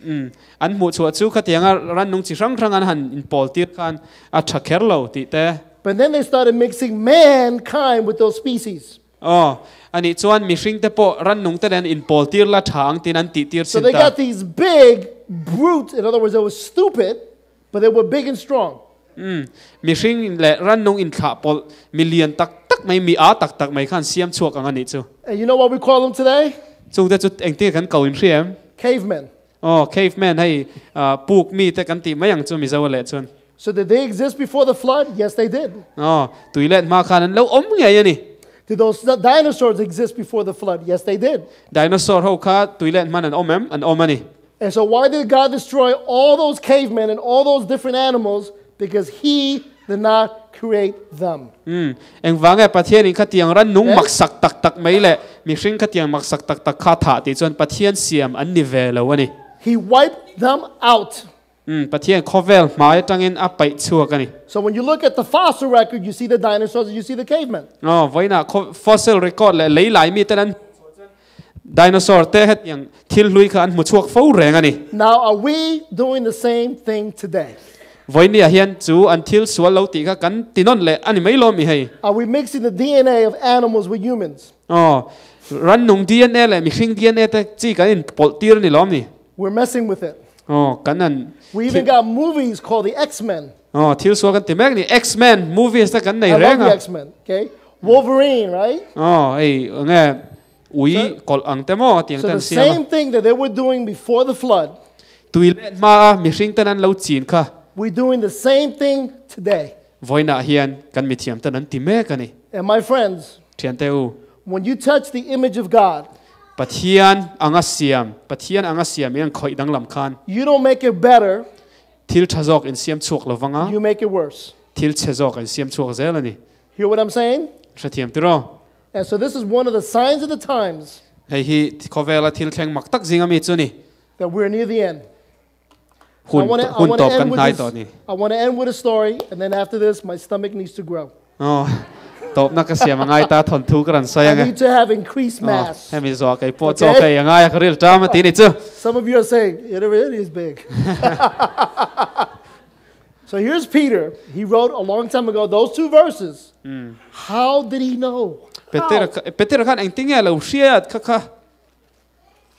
Speaker 2: Umm, an hmuh chhuah chu khatianga rannung chi hrang hrang an han inpawl tir khan a tha kher lo tih te.
Speaker 1: But then they started mixing mankind with those species.
Speaker 2: Aw, anih chuan mihring te pawh rannung te nen inpawl tir la tha ang tiin an tih tir
Speaker 1: So
Speaker 2: chin
Speaker 1: they
Speaker 2: ta.
Speaker 1: got these big brutes, in other words, they were stupid, but they were big and strong.
Speaker 2: Umm, mihring leh rannung inthlah pawlh mi lian tak tak mai, mi aa tak tak mai khan siam chhuak ang anih chu.
Speaker 1: And you know what we call them today?
Speaker 2: Chungte chu engtin kan ko inhria em?
Speaker 1: Cavemen.
Speaker 2: Aw, caveman hei, puk mi te kan tih mai ang chu Mizo leh chuan.
Speaker 1: So did they exist before the flood? Yes, they did.
Speaker 2: Aw, tui let hma khan an lo awm ngei a ni.
Speaker 1: Did those dinosaurs exist before the flood? Yes, they did.
Speaker 2: Dinosaur ho kha tui let hman an awm em? An awm a ni.
Speaker 1: And so why did God destroy all those cavemen and all those different animals? Because he did not create them.
Speaker 2: Umm, engvang nge Pathianin khatiang ran nung maksak tak tak mai leh mihring khatiang maksak tak tak kha thah tih chuan Pathian siam an ni ve lo a ni.
Speaker 1: He wiped them out.
Speaker 2: Umm, Pathian khawvel hmai atangin a paih chhuak a ni.
Speaker 1: So when you look at the fossil record, you see the dinosaurs and you see the cavemen.
Speaker 2: Aw, vawiinah fossil record leh lei lai mite an dinosaur te hetiang thil hlui kha an hmu chhuak fo reng a ni.
Speaker 1: Now are we doing the same thing today?
Speaker 2: Vawinia hian chu an thil sual lo tih kha kan ti nawn leh a ni mai lawm i hei.
Speaker 1: Are we mixing the DNA of animals with humans?
Speaker 2: Aw, rannung DNA leh mihring DNA te chi kan in pawlh tir a ni lawm ni?
Speaker 1: We're messing with it.
Speaker 2: Aw, kan an
Speaker 1: We even got movies called the X-Men.
Speaker 2: Aw, thil sual kan ti mek ni. X-Men movies te kan nei
Speaker 1: I love
Speaker 2: reng
Speaker 1: the
Speaker 2: a.
Speaker 1: X-Men, okay? Wolverine, right?
Speaker 2: Aw, hei enge ui kawlh ang te maw tiang
Speaker 1: So
Speaker 2: te
Speaker 1: the
Speaker 2: an siam a.
Speaker 1: same thing that they were doing before the flood.
Speaker 2: Tui let hmaa mihring ten an lo chin kha.
Speaker 1: We're doing the same thing today.
Speaker 2: Vawiinah hian kan mithiam ten an ti mek a ni.
Speaker 1: And my friends,
Speaker 2: Thiante u.
Speaker 1: When you touch the image of God,
Speaker 2: Pathian anga siam, Pathian anga siam in an khawih danglam khan.
Speaker 1: You don't make it better.
Speaker 2: Thil tha zawk in siam chhuak lo vang a.
Speaker 1: You make it worse.
Speaker 2: Thil chhe zawk in siam chhuak zel a ni.
Speaker 1: Hear what I'm saying?
Speaker 2: Hrethiam tiraw?
Speaker 1: And so this is one of the signs of the times.
Speaker 2: Hei hi khawvela thil thleng mak tak zinga mi chu ni.
Speaker 1: That we're near the end.
Speaker 2: Hun hun tawp kan hnai tawh ni.
Speaker 1: I want to end with a story and then after this my stomach needs to grow.
Speaker 2: Aw, tawpna ka siam a ngai ta thawn thu ka rawn sawi
Speaker 1: I
Speaker 2: ang e.
Speaker 1: need to have increased
Speaker 2: Aw,
Speaker 1: mass.
Speaker 2: hemi zawh kei pawh chaw ka ei a ngai a ka ril ṭam a ti ni chu.
Speaker 1: Some of you are saying it really is big. So here's Peter. He wrote a long time ago those two verses. How did he know?
Speaker 2: Petera Petera khan engtin nge lo hriat kha kha.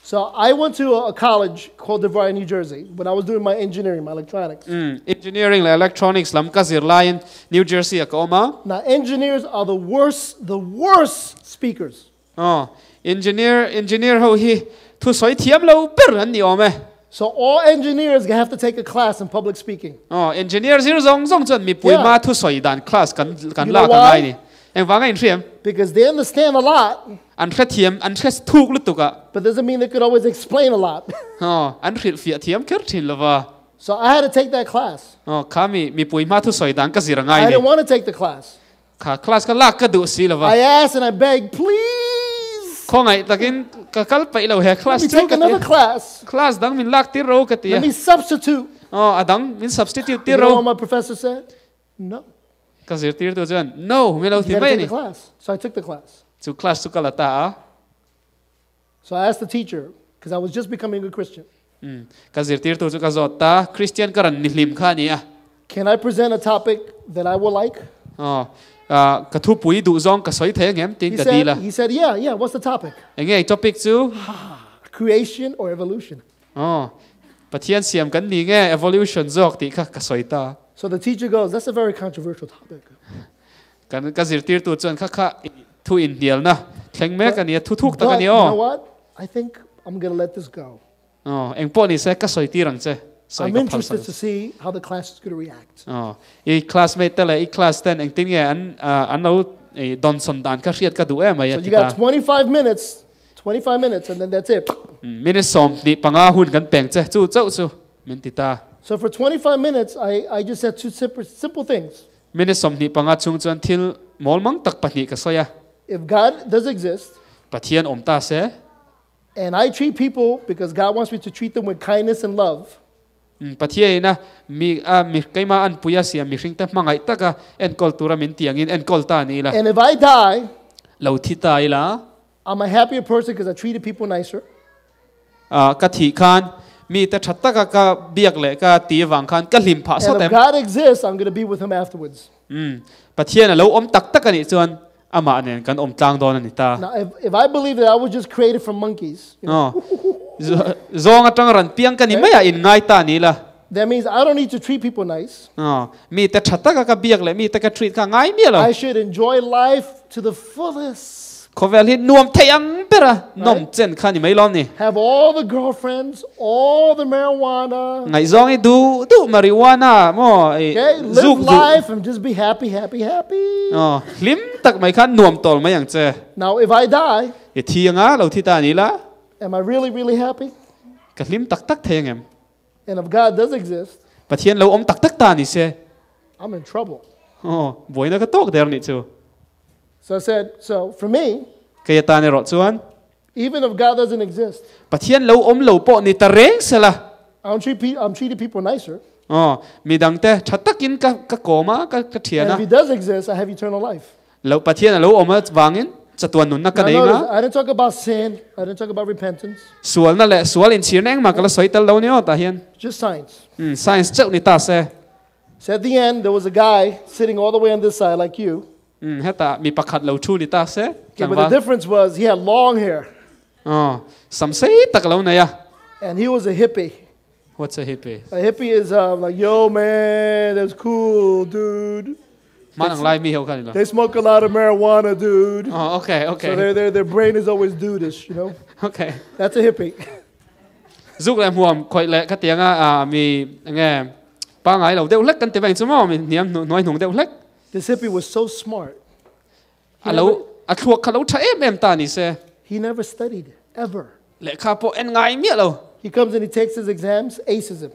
Speaker 1: So I went to a college called DeVry, New Jersey, when I was doing my engineering, my electronics.
Speaker 2: Engineering leh electronics lam ka zir laiin New Jersey ah ka awm a.
Speaker 1: Now engineers are the worst, the worst speakers.
Speaker 2: Aw, engineer, engineer ho hi thu sawi thiam lo ber an ni awm e.
Speaker 1: So all engineers have to take a class in public speaking.
Speaker 2: Aw, engineer zir zawng zawng chuan mipui hma thu sawi dan class kan kan
Speaker 1: You know
Speaker 2: lak a ngai
Speaker 1: why?
Speaker 2: ni. Engvanga inhriam?
Speaker 1: Because they understand a lot.
Speaker 2: An hrethiam, an hre thuk lutuk a.
Speaker 1: But doesn't mean they could always explain a lot.
Speaker 2: Aw, an hrilhfiah thiam kher thin lo va.
Speaker 1: So I had to take that class.
Speaker 2: Aw, kha mi mipui hma thu sawi dan ka zir a ngai
Speaker 1: I
Speaker 2: ni.
Speaker 1: didn't want to take the class.
Speaker 2: Kha class ka lak ka duh si lo va.
Speaker 1: I asked and I begged, please.
Speaker 2: Khawngaih takin ka kal paih lo he class
Speaker 1: Let me
Speaker 2: chu
Speaker 1: take
Speaker 2: ka ti a.
Speaker 1: another class.
Speaker 2: Class dang min lak tir ro ka ti a.
Speaker 1: Let me substitute.
Speaker 2: Aw, a dang min substitute tir
Speaker 1: You know
Speaker 2: ro.
Speaker 1: what my professor said? No.
Speaker 2: Ka zirtirtu chuan, No, mi lo ti
Speaker 1: You gotta
Speaker 2: mai
Speaker 1: take
Speaker 2: ni.
Speaker 1: the class. So I took the class.
Speaker 2: Chu class chu ka la ta a.
Speaker 1: So I asked the teacher, because I was just becoming a Christian.
Speaker 2: Umm, ka zirtirtu chu ka zawt ta, Christian ka rawn ni hlim kha a ni a.
Speaker 1: Can I present a topic that I will like?
Speaker 2: Aw, ah, ka thupui duh zawng ka sawi thei angem tiin
Speaker 1: He
Speaker 2: ka dil
Speaker 1: said,
Speaker 2: a.
Speaker 1: he said, yeah, yeah, what's the topic?
Speaker 2: Enge i topic chu?
Speaker 1: Creation or evolution?
Speaker 2: Aw, Pathian siam kan ni nge evolution zawk tih kha ka sawi ta.
Speaker 1: So the teacher goes, that's a very controversial topic.
Speaker 2: Kan ka zirtirtu chuan kha kha thu inhnialna thleng mek a nia, thu thuk tak a
Speaker 1: But
Speaker 2: ni
Speaker 1: you know
Speaker 2: aw.
Speaker 1: what? I think I'm going to let this go.
Speaker 2: Aw, eng pawh ni se ka sawi tir ang che, sawi
Speaker 1: I'm
Speaker 2: ka phal
Speaker 1: interested
Speaker 2: sak
Speaker 1: to see how the class is going to react.
Speaker 2: Aw, i classmate te leh i class ten engtin nge an an lo dawnsawn dan kha hriat ka duh em mai a
Speaker 1: So
Speaker 2: ti
Speaker 1: you got
Speaker 2: ta.
Speaker 1: 25 minutes, 25 minutes, and then that's it.
Speaker 2: Minute 25 hun kan peng che, chu chauh chu min ti ta.
Speaker 1: So for 25 minutes, I, I just said two simple, simple things.
Speaker 2: Minute 25 chhung chuan thil mawl mang tak pahnih ka sawi a.
Speaker 1: If God does exist,
Speaker 2: Pathian awm ta se.
Speaker 1: And I treat people because God wants me to treat them with kindness and love.
Speaker 2: Umm Pathian ina mi a mi keimah an pui a siam mihring te hmangaih taka enkawl tura min ti angin enkawl ta ni ila.
Speaker 1: And if I die,
Speaker 2: Lo thi ta ila.
Speaker 1: I'm a happier person because I treated people nicer.
Speaker 2: Ah ka thih khan mi te tha taka ka biak leh ka ti avang khan ka hlim phah sawt
Speaker 1: And if
Speaker 2: em.
Speaker 1: God exists, I'm going to be with him afterwards.
Speaker 2: Umm Pathian a lo awm tak tak a nih chuan amah nen kan awm tlang dawn a ni ta.
Speaker 1: Now, if, if I believe that I was just created from monkeys, you know,
Speaker 2: Aw, zawng atang ran piang ka ni mai a in ngai ta ni la.
Speaker 1: that means I don't need to treat people nice.
Speaker 2: Aw, mi te tha taka ka biak leh mi te ka treat kha ngai miah lo.
Speaker 1: I should enjoy life to the fullest.
Speaker 2: Khawvel hi nuam thei ang ber a, nawm chen kha ni mai lawm ni.
Speaker 1: Have all the girlfriends, all the marijuana.
Speaker 2: Ngaihzawng hi duh duh marijuana maw i
Speaker 1: Okay, live
Speaker 2: zuk duh.
Speaker 1: life and just be happy, happy, happy.
Speaker 2: Aw, hlim tak mai khan nuam tawl mai ang che.
Speaker 1: Now, if I die,
Speaker 2: I thi anga lo thi ta ni la.
Speaker 1: Am I really, really happy?
Speaker 2: Ka hlim tak tak thei ang em?
Speaker 1: And if God does exist,
Speaker 2: Pathian lo awm tak tak ta ni se.
Speaker 1: I'm in trouble.
Speaker 2: Aw, buaina ka tawk der nih chu.
Speaker 1: So I said, so for me,
Speaker 2: Kei atan erawh chuan.
Speaker 1: Even if God doesn't exist.
Speaker 2: Pathian lo awm lo pawh ni ta reng se la.
Speaker 1: I'm treat I'm treating people nicer.
Speaker 2: Aw, midangte tha takin ka ka kawm a, ka ka thian
Speaker 1: And
Speaker 2: a.
Speaker 1: if he does exist, I have eternal life.
Speaker 2: Lo Pathian a lo awm a vangin chatuan nunna ka
Speaker 1: Now
Speaker 2: nei
Speaker 1: notice,
Speaker 2: nga.
Speaker 1: I didn't talk about sin. I didn't talk about repentance.
Speaker 2: Sualna leh sual inchhirna engmah ka la sawi tel lo ni aw tah hian.
Speaker 1: Just science.
Speaker 2: Umm, science chauh ni ta se.
Speaker 1: So at the end, there was a guy sitting all the way on this side, like you.
Speaker 2: Um hetah mi pakhat lo thu ni ta se
Speaker 1: Okay, but the
Speaker 2: tlangval.
Speaker 1: difference was he had long hair
Speaker 2: Aw, sam sei tak lo nei a.
Speaker 1: and he was a hippie.
Speaker 2: What's a hippie?
Speaker 1: A hippie is like, yo, man, that's cool, dude.
Speaker 2: Hman ang lai mi ho kha ni lo.
Speaker 1: They smoke a lot of marijuana, dude.
Speaker 2: Oh, okay,
Speaker 1: So
Speaker 2: okay.
Speaker 1: their, their, their brain is always dudeish, you know?
Speaker 2: Okay.
Speaker 1: That's a hippie.
Speaker 2: Zuk leh hmuam khawih leh khatianga ah mi enge pangai lo deuh hlek kan ti veng chu maw mi hniam hnuai hnung deuh hlek.
Speaker 1: This hippie was so smart.
Speaker 2: A lo a thluak kha lo tha em em ta ni se.
Speaker 1: He never studied, ever.
Speaker 2: Lehkha pawh en ngai miah lo.
Speaker 1: He comes and he takes his exams, aces him.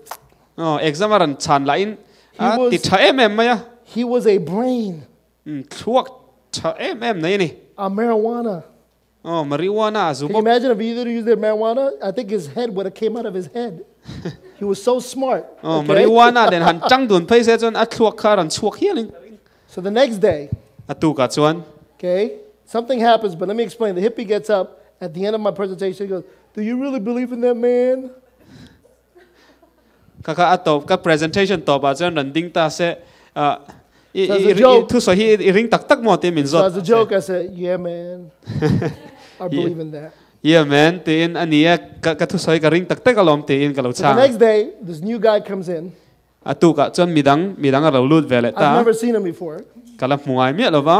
Speaker 2: Aw exam a rawn chhan lahin a ti tha em em mai a.
Speaker 1: He was a brain.
Speaker 2: Umm thluak tha em em nei a ni.
Speaker 1: A marijuana.
Speaker 2: Aw marijuana a zu
Speaker 1: Can you
Speaker 2: bawk.
Speaker 1: imagine if he either used their marijuana? I think his head would have came out of his head. He was so smart.
Speaker 2: Aw
Speaker 1: okay?
Speaker 2: marijuana nen han tang dun phei se chuan a thluak kha a rawn chhuak hial in ka ring.
Speaker 1: So the next day.
Speaker 2: A tukah chuan.
Speaker 1: Okay, something happens, but let me explain. The hippie gets up at the end of my presentation. He goes, Do you really believe in that man?
Speaker 2: Kha kha a tawp ka presentation tawpah chuan rawn ding ta se, ah, i
Speaker 1: So as a
Speaker 2: i
Speaker 1: joke,
Speaker 2: thusawi hi i ring tak tak maw tih min
Speaker 1: so
Speaker 2: zawt
Speaker 1: as a joke, I said, Yeah, man, I believe in that.
Speaker 2: Yeah man tiin a ni a, ka ka thusawi ka ring tak tak alawm tiin ka lo
Speaker 1: So the
Speaker 2: chhang.
Speaker 1: next day, this new guy comes in.
Speaker 2: A tukah chuan midang midang a lo lut ve leh
Speaker 1: I've
Speaker 2: ta.
Speaker 1: never seen him before.
Speaker 2: Ka la hmu ngai miah lo va.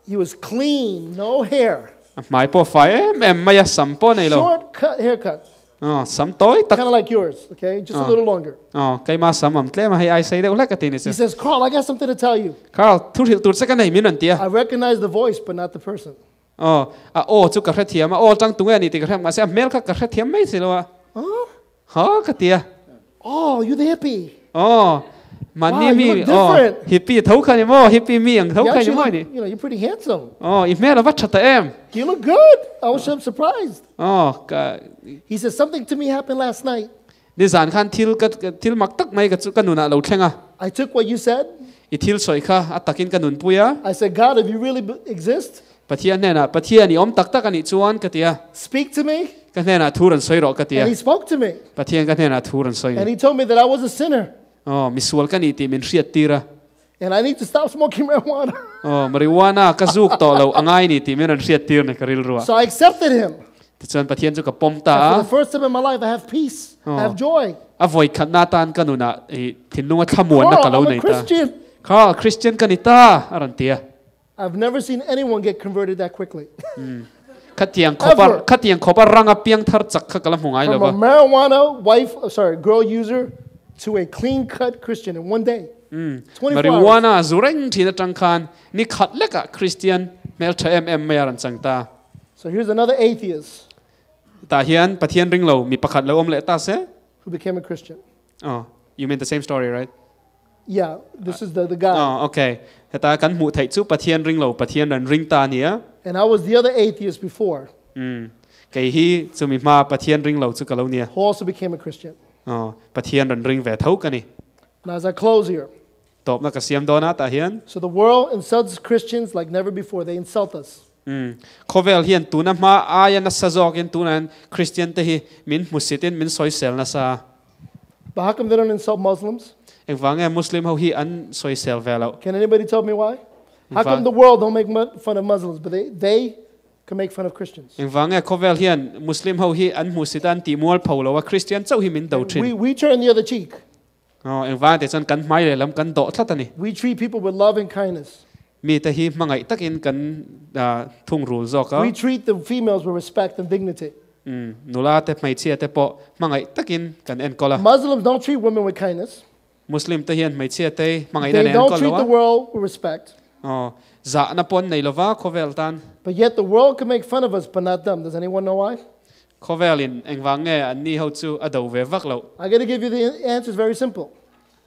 Speaker 1: He was clean, no hair.
Speaker 2: A hmai pawh fai em em mai a, sam pawh nei lo.
Speaker 1: Short cut haircut.
Speaker 2: Aw, sam tawi tak.
Speaker 1: Kind of like yours, okay? Just a little longer.
Speaker 2: Aw, keima sam am tlem a, hei ai sei deuh hlek a ti ni
Speaker 1: He
Speaker 2: chu.
Speaker 1: says, Carl, I got something to tell you.
Speaker 2: Carl, thu hrilh tur che ka nei min rawn ti a.
Speaker 1: I recognize the voice, but not the person.
Speaker 2: Aw, a aw chu ka hrethiam a, aw tang tunge a ni tih ka hre mahse a hmel kha ka hrethiam mai si lo a.
Speaker 1: Huh?
Speaker 2: Ha, ka ti a.
Speaker 1: Oh, you the hippie.
Speaker 2: Aw, mahni
Speaker 1: Wow, you
Speaker 2: mi,
Speaker 1: look
Speaker 2: aw,
Speaker 1: different.
Speaker 2: hippie tho kha ni maw, hippie mi ang tho
Speaker 1: You
Speaker 2: kha ni
Speaker 1: actually
Speaker 2: maw
Speaker 1: look,
Speaker 2: ni.
Speaker 1: you know, you're pretty handsome.
Speaker 2: Aw, i hmel a va tha ta em.
Speaker 1: You look good. I was so surprised.
Speaker 2: Aw, ka.
Speaker 1: He said, something to me happened last night.
Speaker 2: Nizan khan thil ka, thil mak tak mai ka chu ka nunah lo thleng a.
Speaker 1: I took what you said.
Speaker 2: I thil sawi kha a takin ka nunpui a.
Speaker 1: I said, God, if you really exist,
Speaker 2: Pathian hnenah, Pathian i awm tak tak a nih chuan ka ti a.
Speaker 1: Speak to me.
Speaker 2: Ka hnenah thu rawn sawi rawh ka ti a.
Speaker 1: And he spoke to me.
Speaker 2: Pathian ka hnenah thu rawn sawi.
Speaker 1: And he told me that I was a sinner.
Speaker 2: Aw, misual ka nih tih min hriat tir a.
Speaker 1: And I need to stop smoking marijuana.
Speaker 2: Aw, marijuana ka zuk tawh lo a ngai ni tih min rawn hriat tir ni ka rilru a.
Speaker 1: So I accepted him.
Speaker 2: Tichuan Pathian chu ka pawm ta
Speaker 1: And
Speaker 2: a.
Speaker 1: for the first time in my life, I have peace. I have joy.
Speaker 2: A vawi khatna tan ka nunah i thinlunga thlamuanna ka
Speaker 1: Carl,
Speaker 2: lo
Speaker 1: I'm a
Speaker 2: nei ta.
Speaker 1: Christian.
Speaker 2: Carl, Christian ka ni ta, a rawn ti a.
Speaker 1: I've never seen anyone get converted that quickly.
Speaker 2: Khatiang khawpa
Speaker 1: Ever.
Speaker 2: khatiang khawpa ranga piang thar chak kha ka la hmu ngai
Speaker 1: From
Speaker 2: lo
Speaker 1: a
Speaker 2: va.
Speaker 1: marijuana wife, oh, sorry, girl user to a clean cut Christian in one day. 24 hours.
Speaker 2: Marijuana zu reng thin atang khan ni khat lekah Christian hmel tha em em mai a rawn chang ta.
Speaker 1: So here's another atheist.
Speaker 2: Tah hian Pathian ring lo mi pakhat lo awm leh ta se.
Speaker 1: Who became a Christian.
Speaker 2: Oh, you mean the same story, right?
Speaker 1: Yeah, this is the, the guy.
Speaker 2: Oh, okay. Heta kan hmuh theih chu Pathian ring lo, Pathian ran ring ta a nia.
Speaker 1: And I was the other atheist before.
Speaker 2: Um, kei hi chumi hma Pathian ring lo chu ka lo nia.
Speaker 1: Who also became a Christian.
Speaker 2: Oh, Pathian ran ring ve tho ka ni.
Speaker 1: Now as I close here.
Speaker 2: Tawpna ka siam dawn a tah hian.
Speaker 1: So the world insults Christians like never before. They insult us.
Speaker 2: Um, khawvel hian tuna hma aia nasa zawkin tunah hian Christian te hi min hmusit in min sawisel nasa.
Speaker 1: But how come they don't insult Muslims?
Speaker 2: Engvang nge Muslim ho hi an sawisel ve loh?
Speaker 1: Can anybody tell me why? How come
Speaker 2: Engvang-
Speaker 1: the world don't make fun of Muslims, but they, they can make fun of Christians?
Speaker 2: Engvang nge khawvel hian Muslim ho hi an hmusit a an tih mual pho lo a, Christian chauh hi min do thin?
Speaker 1: We, we turn the other cheek.
Speaker 2: Aw, engvang te chuan kan hmai leh lam kan dawh tlat a ni.
Speaker 1: We treat people with love and kindness.
Speaker 2: Mi te hi hmangaih takin kan thungrul zawk a.
Speaker 1: We treat the females with respect and dignity.
Speaker 2: Umm, nula te hmeichhia te pawh hmangaih takin kan enkawl a.
Speaker 1: Muslims don't treat women with kindness.
Speaker 2: Muslim te hian hmeichhia te hmangaihna
Speaker 1: They
Speaker 2: nen
Speaker 1: don't
Speaker 2: enkawl
Speaker 1: treat
Speaker 2: lo a.
Speaker 1: the world with respect.
Speaker 2: Aw, zahna pawh an nei lova khawvel tan.
Speaker 1: But yet the world can make fun of us, but not them. Does anyone know why?
Speaker 2: Khawvelin engvang nge an ni ho chu a do ve vak loh.
Speaker 1: I got to give you the answer. It's very simple.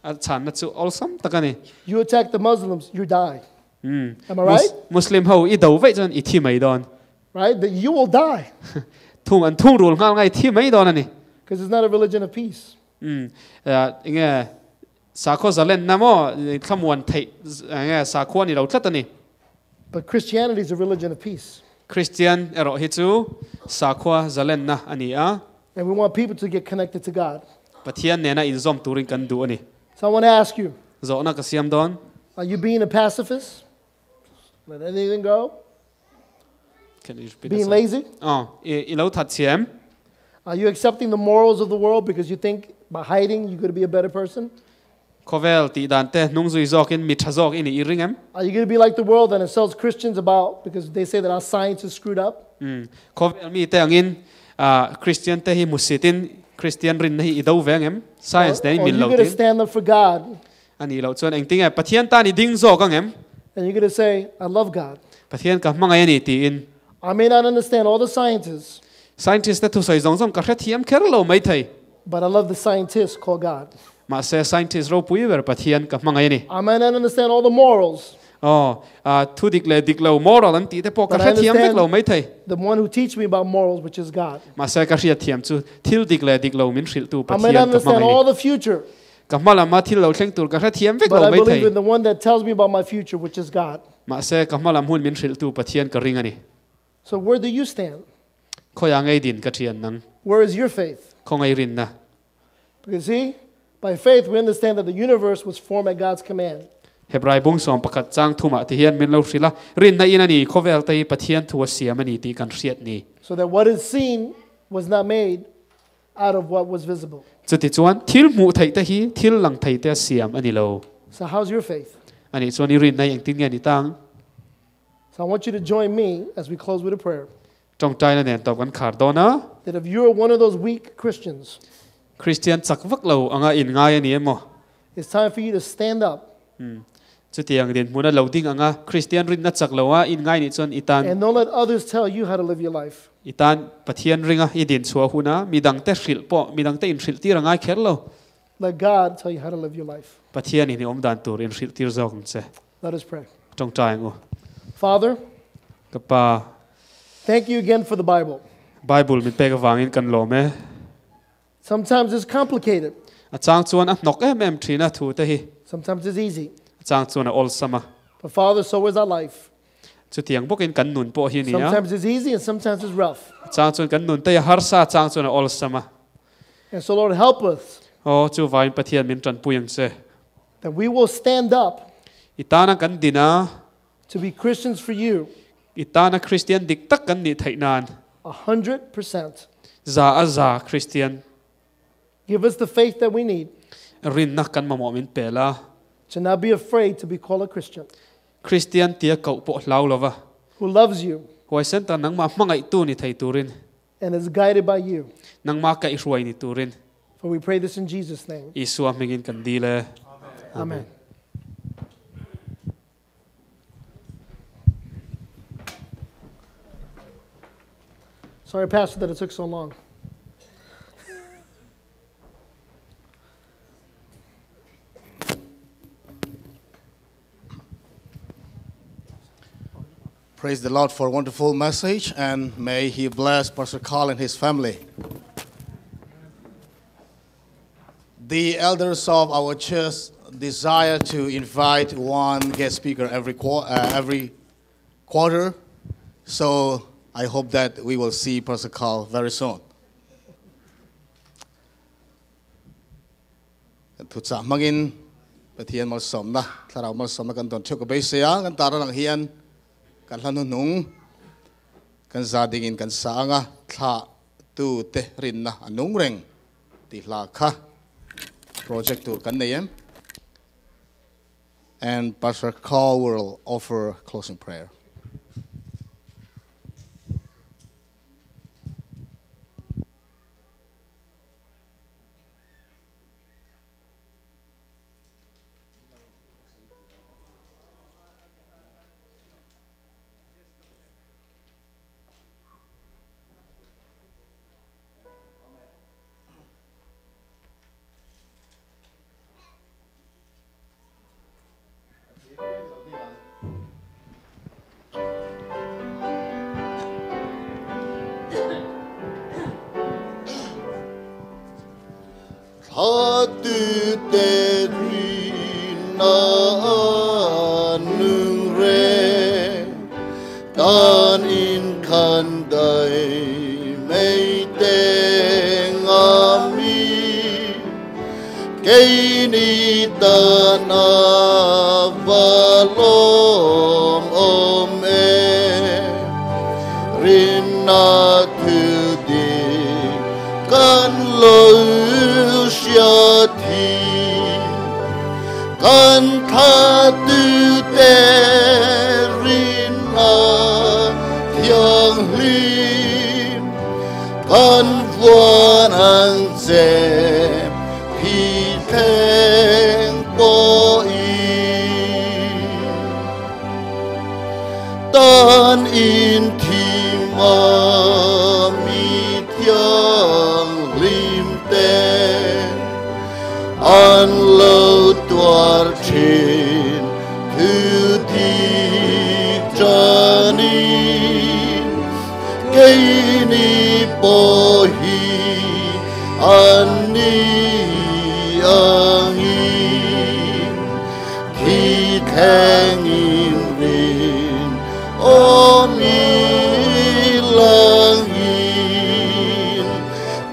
Speaker 2: A chhanna chu awlsam tak a ni.
Speaker 1: You attack the Muslims, you die.
Speaker 2: Umm,
Speaker 1: Am I right?
Speaker 2: Muslim ho i do veih chuan i thi mai dawn.
Speaker 1: Right? That you will die.
Speaker 2: Thung an thungrul nghal ngai thi mai dawn a ni.
Speaker 1: Because it's not a religion of peace.
Speaker 2: Umm, enge sakhaw zalenna maw thlamuan theih enge sakhua ni lo tlat a ni.
Speaker 1: But Christianity is a religion of peace.
Speaker 2: Christian erawh hi chu sakhua zalenna a ni a.
Speaker 1: And we want people to get connected to God.
Speaker 2: Pathian nena inzawm turin kan duh a ni.
Speaker 1: So I want to ask you.
Speaker 2: Zawhna ka siam dawn.
Speaker 1: Are you being a pacifist? Let anything go?
Speaker 2: Can you repeat
Speaker 1: Being
Speaker 2: that?
Speaker 1: lazy?
Speaker 2: Oh, i i lo that chhia em?
Speaker 1: Are you accepting the morals of the world because you think by hiding you're going to be a better person?
Speaker 2: Khawvel tih dan te hnung zui zawkin mi tha zawk i nih i ring em?
Speaker 1: Are you going to be like the world that insults Christians about because they say that our science is screwed up?
Speaker 2: Umm. Khawvel mi te angin Christian te hi hmusitin Christian rinna hi i do ve ang em? Science nen
Speaker 1: Or
Speaker 2: in
Speaker 1: are
Speaker 2: min
Speaker 1: you
Speaker 2: lo
Speaker 1: going to
Speaker 2: tin.
Speaker 1: stand up for God?
Speaker 2: A nih loh chuan engtin nge Pathian tan i ding zawk ang em?
Speaker 1: And you're going to say, I love God.
Speaker 2: Pathian ka hmangaih a ni tiin.
Speaker 1: I may not understand all the sciences.
Speaker 2: Scientist te thusawi zawng zawng ka hrethiam kher lo maithei.
Speaker 1: But I love the scientist called God.
Speaker 2: Mahse scientist ropui ber Pathian ka hmangaih a ni.
Speaker 1: I may not understand all the morals.
Speaker 2: Aw, thu dik leh dik lo, moral an tih te pawh ka
Speaker 1: But I
Speaker 2: hrethiam vek
Speaker 1: understand
Speaker 2: lo maithei.
Speaker 1: the one who teach me about morals, which is God.
Speaker 2: Mahse ka hriatthiam chu thil dik leh dik lo min hrilhtu
Speaker 1: I may
Speaker 2: Pathian
Speaker 1: not
Speaker 2: ka
Speaker 1: understand
Speaker 2: hmangaih a ni.
Speaker 1: all the future.
Speaker 2: Ka hma lama thil lo thleng tur ka hrethiam vek
Speaker 1: But
Speaker 2: lo
Speaker 1: I
Speaker 2: maithei.
Speaker 1: believe in the one that tells me about my future, which is God.
Speaker 2: Mahse ka hma lam hun min hrilhtu Pathian ka ring a ni.
Speaker 1: So where do you stand?
Speaker 2: Khawiah ngei din ka thian nang.
Speaker 1: Where is your faith?
Speaker 2: Khawngaih rinna.
Speaker 1: Because see, by faith we understand that the universe was formed at God's command.
Speaker 2: Hebrai bung sawm pakhat chang thumah ti hian min lo hrilh a, rinna in a ni, khawvel te hi Pathian thu a siam a ni tih kan hriat ni.
Speaker 1: So that what is seen was not made out of what was visible.
Speaker 2: Chutichuan, thil hmuh theih te hi thil lang thei te a siam a ni lo.
Speaker 1: So how's your faith?
Speaker 2: A nih chuan i rinna hi engtin nge ni tang?
Speaker 1: So I want you to join me as we close with a prayer.
Speaker 2: Tawngtaina nen tawp kan khar dawn a.
Speaker 1: That if you are one of those weak Christians,
Speaker 2: Christian chak vak lo anga in ngai a ni emaw?
Speaker 1: It's time for you to stand up.
Speaker 2: Chutiang dinhmun a lo ding anga Christian rinna chak lo a in ngai nih chuan i tan.
Speaker 1: And don't let others tell you how to live your life.
Speaker 2: I tan Pathian ringa i din chhuah huna midangte hrilh pawh midangte in hrilh tir a ngai kher lo.
Speaker 1: Let God tell you how to live your life.
Speaker 2: Pathian in i awm dan tur in hrilh tir zawk ang che.
Speaker 1: Let us pray.
Speaker 2: Tawngtai ang u.
Speaker 1: Father,
Speaker 2: Ka Pa.
Speaker 1: Thank you again for the Bible.
Speaker 2: Bible min pek avangin kan lawm e.
Speaker 1: Sometimes it's complicated.
Speaker 2: A chang chuan a hnawk em em thin a thu te hi.
Speaker 1: Sometimes it's easy.
Speaker 2: A chang chuan a awlsam a.
Speaker 1: But Father, so is our life.
Speaker 2: Chutiang bawkin kan nun pawh hi a ni a.
Speaker 1: Sometimes it's easy and sometimes it's rough.
Speaker 2: A chang chuan kan nun te hi a harsa, a chang chuan a awlsam a.
Speaker 1: And so Lord, help us.
Speaker 2: Aw, chuvangin Pathian min tanpui ang che.
Speaker 1: That we will stand up.
Speaker 2: I tana kan din a.
Speaker 1: To be Christians for you.
Speaker 2: I tana Kristian dik tak kan nih theih nan.
Speaker 1: 100%.
Speaker 2: Za a za Kristian.
Speaker 1: Give us the faith that we need.
Speaker 2: Rinna kan mamawh min pel a.
Speaker 1: To not be afraid to be called a Christian.
Speaker 2: Kristian tia koh pawh hlau lova.
Speaker 1: Who loves you.
Speaker 2: Huaisen ta nangmah hmangaihtu ni thei turin.
Speaker 1: And is guided by you.
Speaker 2: Nangmah kaihhruai ni turin.
Speaker 1: For we pray this in Jesus name.
Speaker 2: Isua hmingin kan dil e.
Speaker 1: Amen. Sorry, Pastor, that it took so long.
Speaker 3: Praise the Lord for a wonderful message, and may He bless Pastor Carl and his family. The elders of our church desire to invite one guest speaker every, uh, every quarter, so I hope that we will see Pastor Carl very soon. Thuchah hmangin Pathian malsawmna, thlarau malsawmna kan dawn theuh ka beisei a, kan tar alang hian kan hla hnuhnung kan za dingin kan sa ang a, thlah tu te rinna a nung reng tih hla kha project tur kan nei em? And Pastor Carl will offer closing prayer.
Speaker 4: Keini tan a va lawmawm e. Rinna thu dik kan lo hriat hi. Kan thlatute rinna thianghlim kan vuan ang che thi thleng pawhin. Tan in thima mi thianghlim te an lo tuar thin thu dik chanin keini pawh hi an ni angin thi thlengin rin awm i langin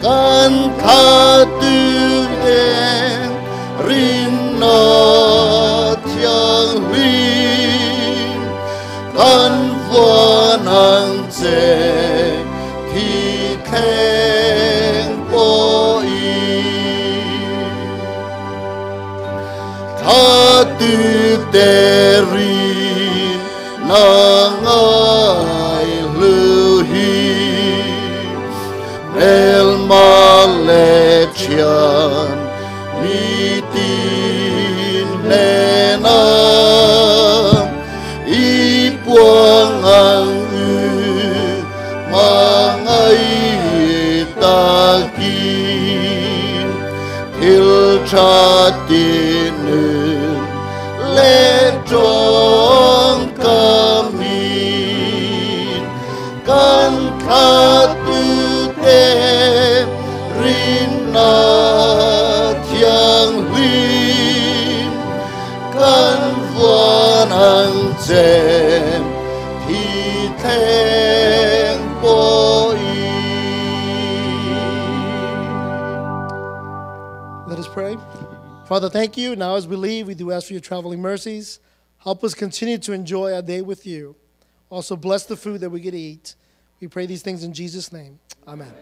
Speaker 4: kan thla tu te rinna thianghlim kan vuan ang che thi thleng pawhin thla tu te rinna ngai hlu hi hmelma le thian mi tin hnena i puang ang u mangai takin thil tha tinun le tawng kamin kan thla tu te rinna thianghlim kan vuan ang che thi thleng pawhin.
Speaker 1: Let us pray. Father, thank you. Now as we leave, we do ask for your traveling mercies. Help us continue to enjoy our day with you. Also bless the food that we get to eat. We pray these things in Jesus' name. Amen.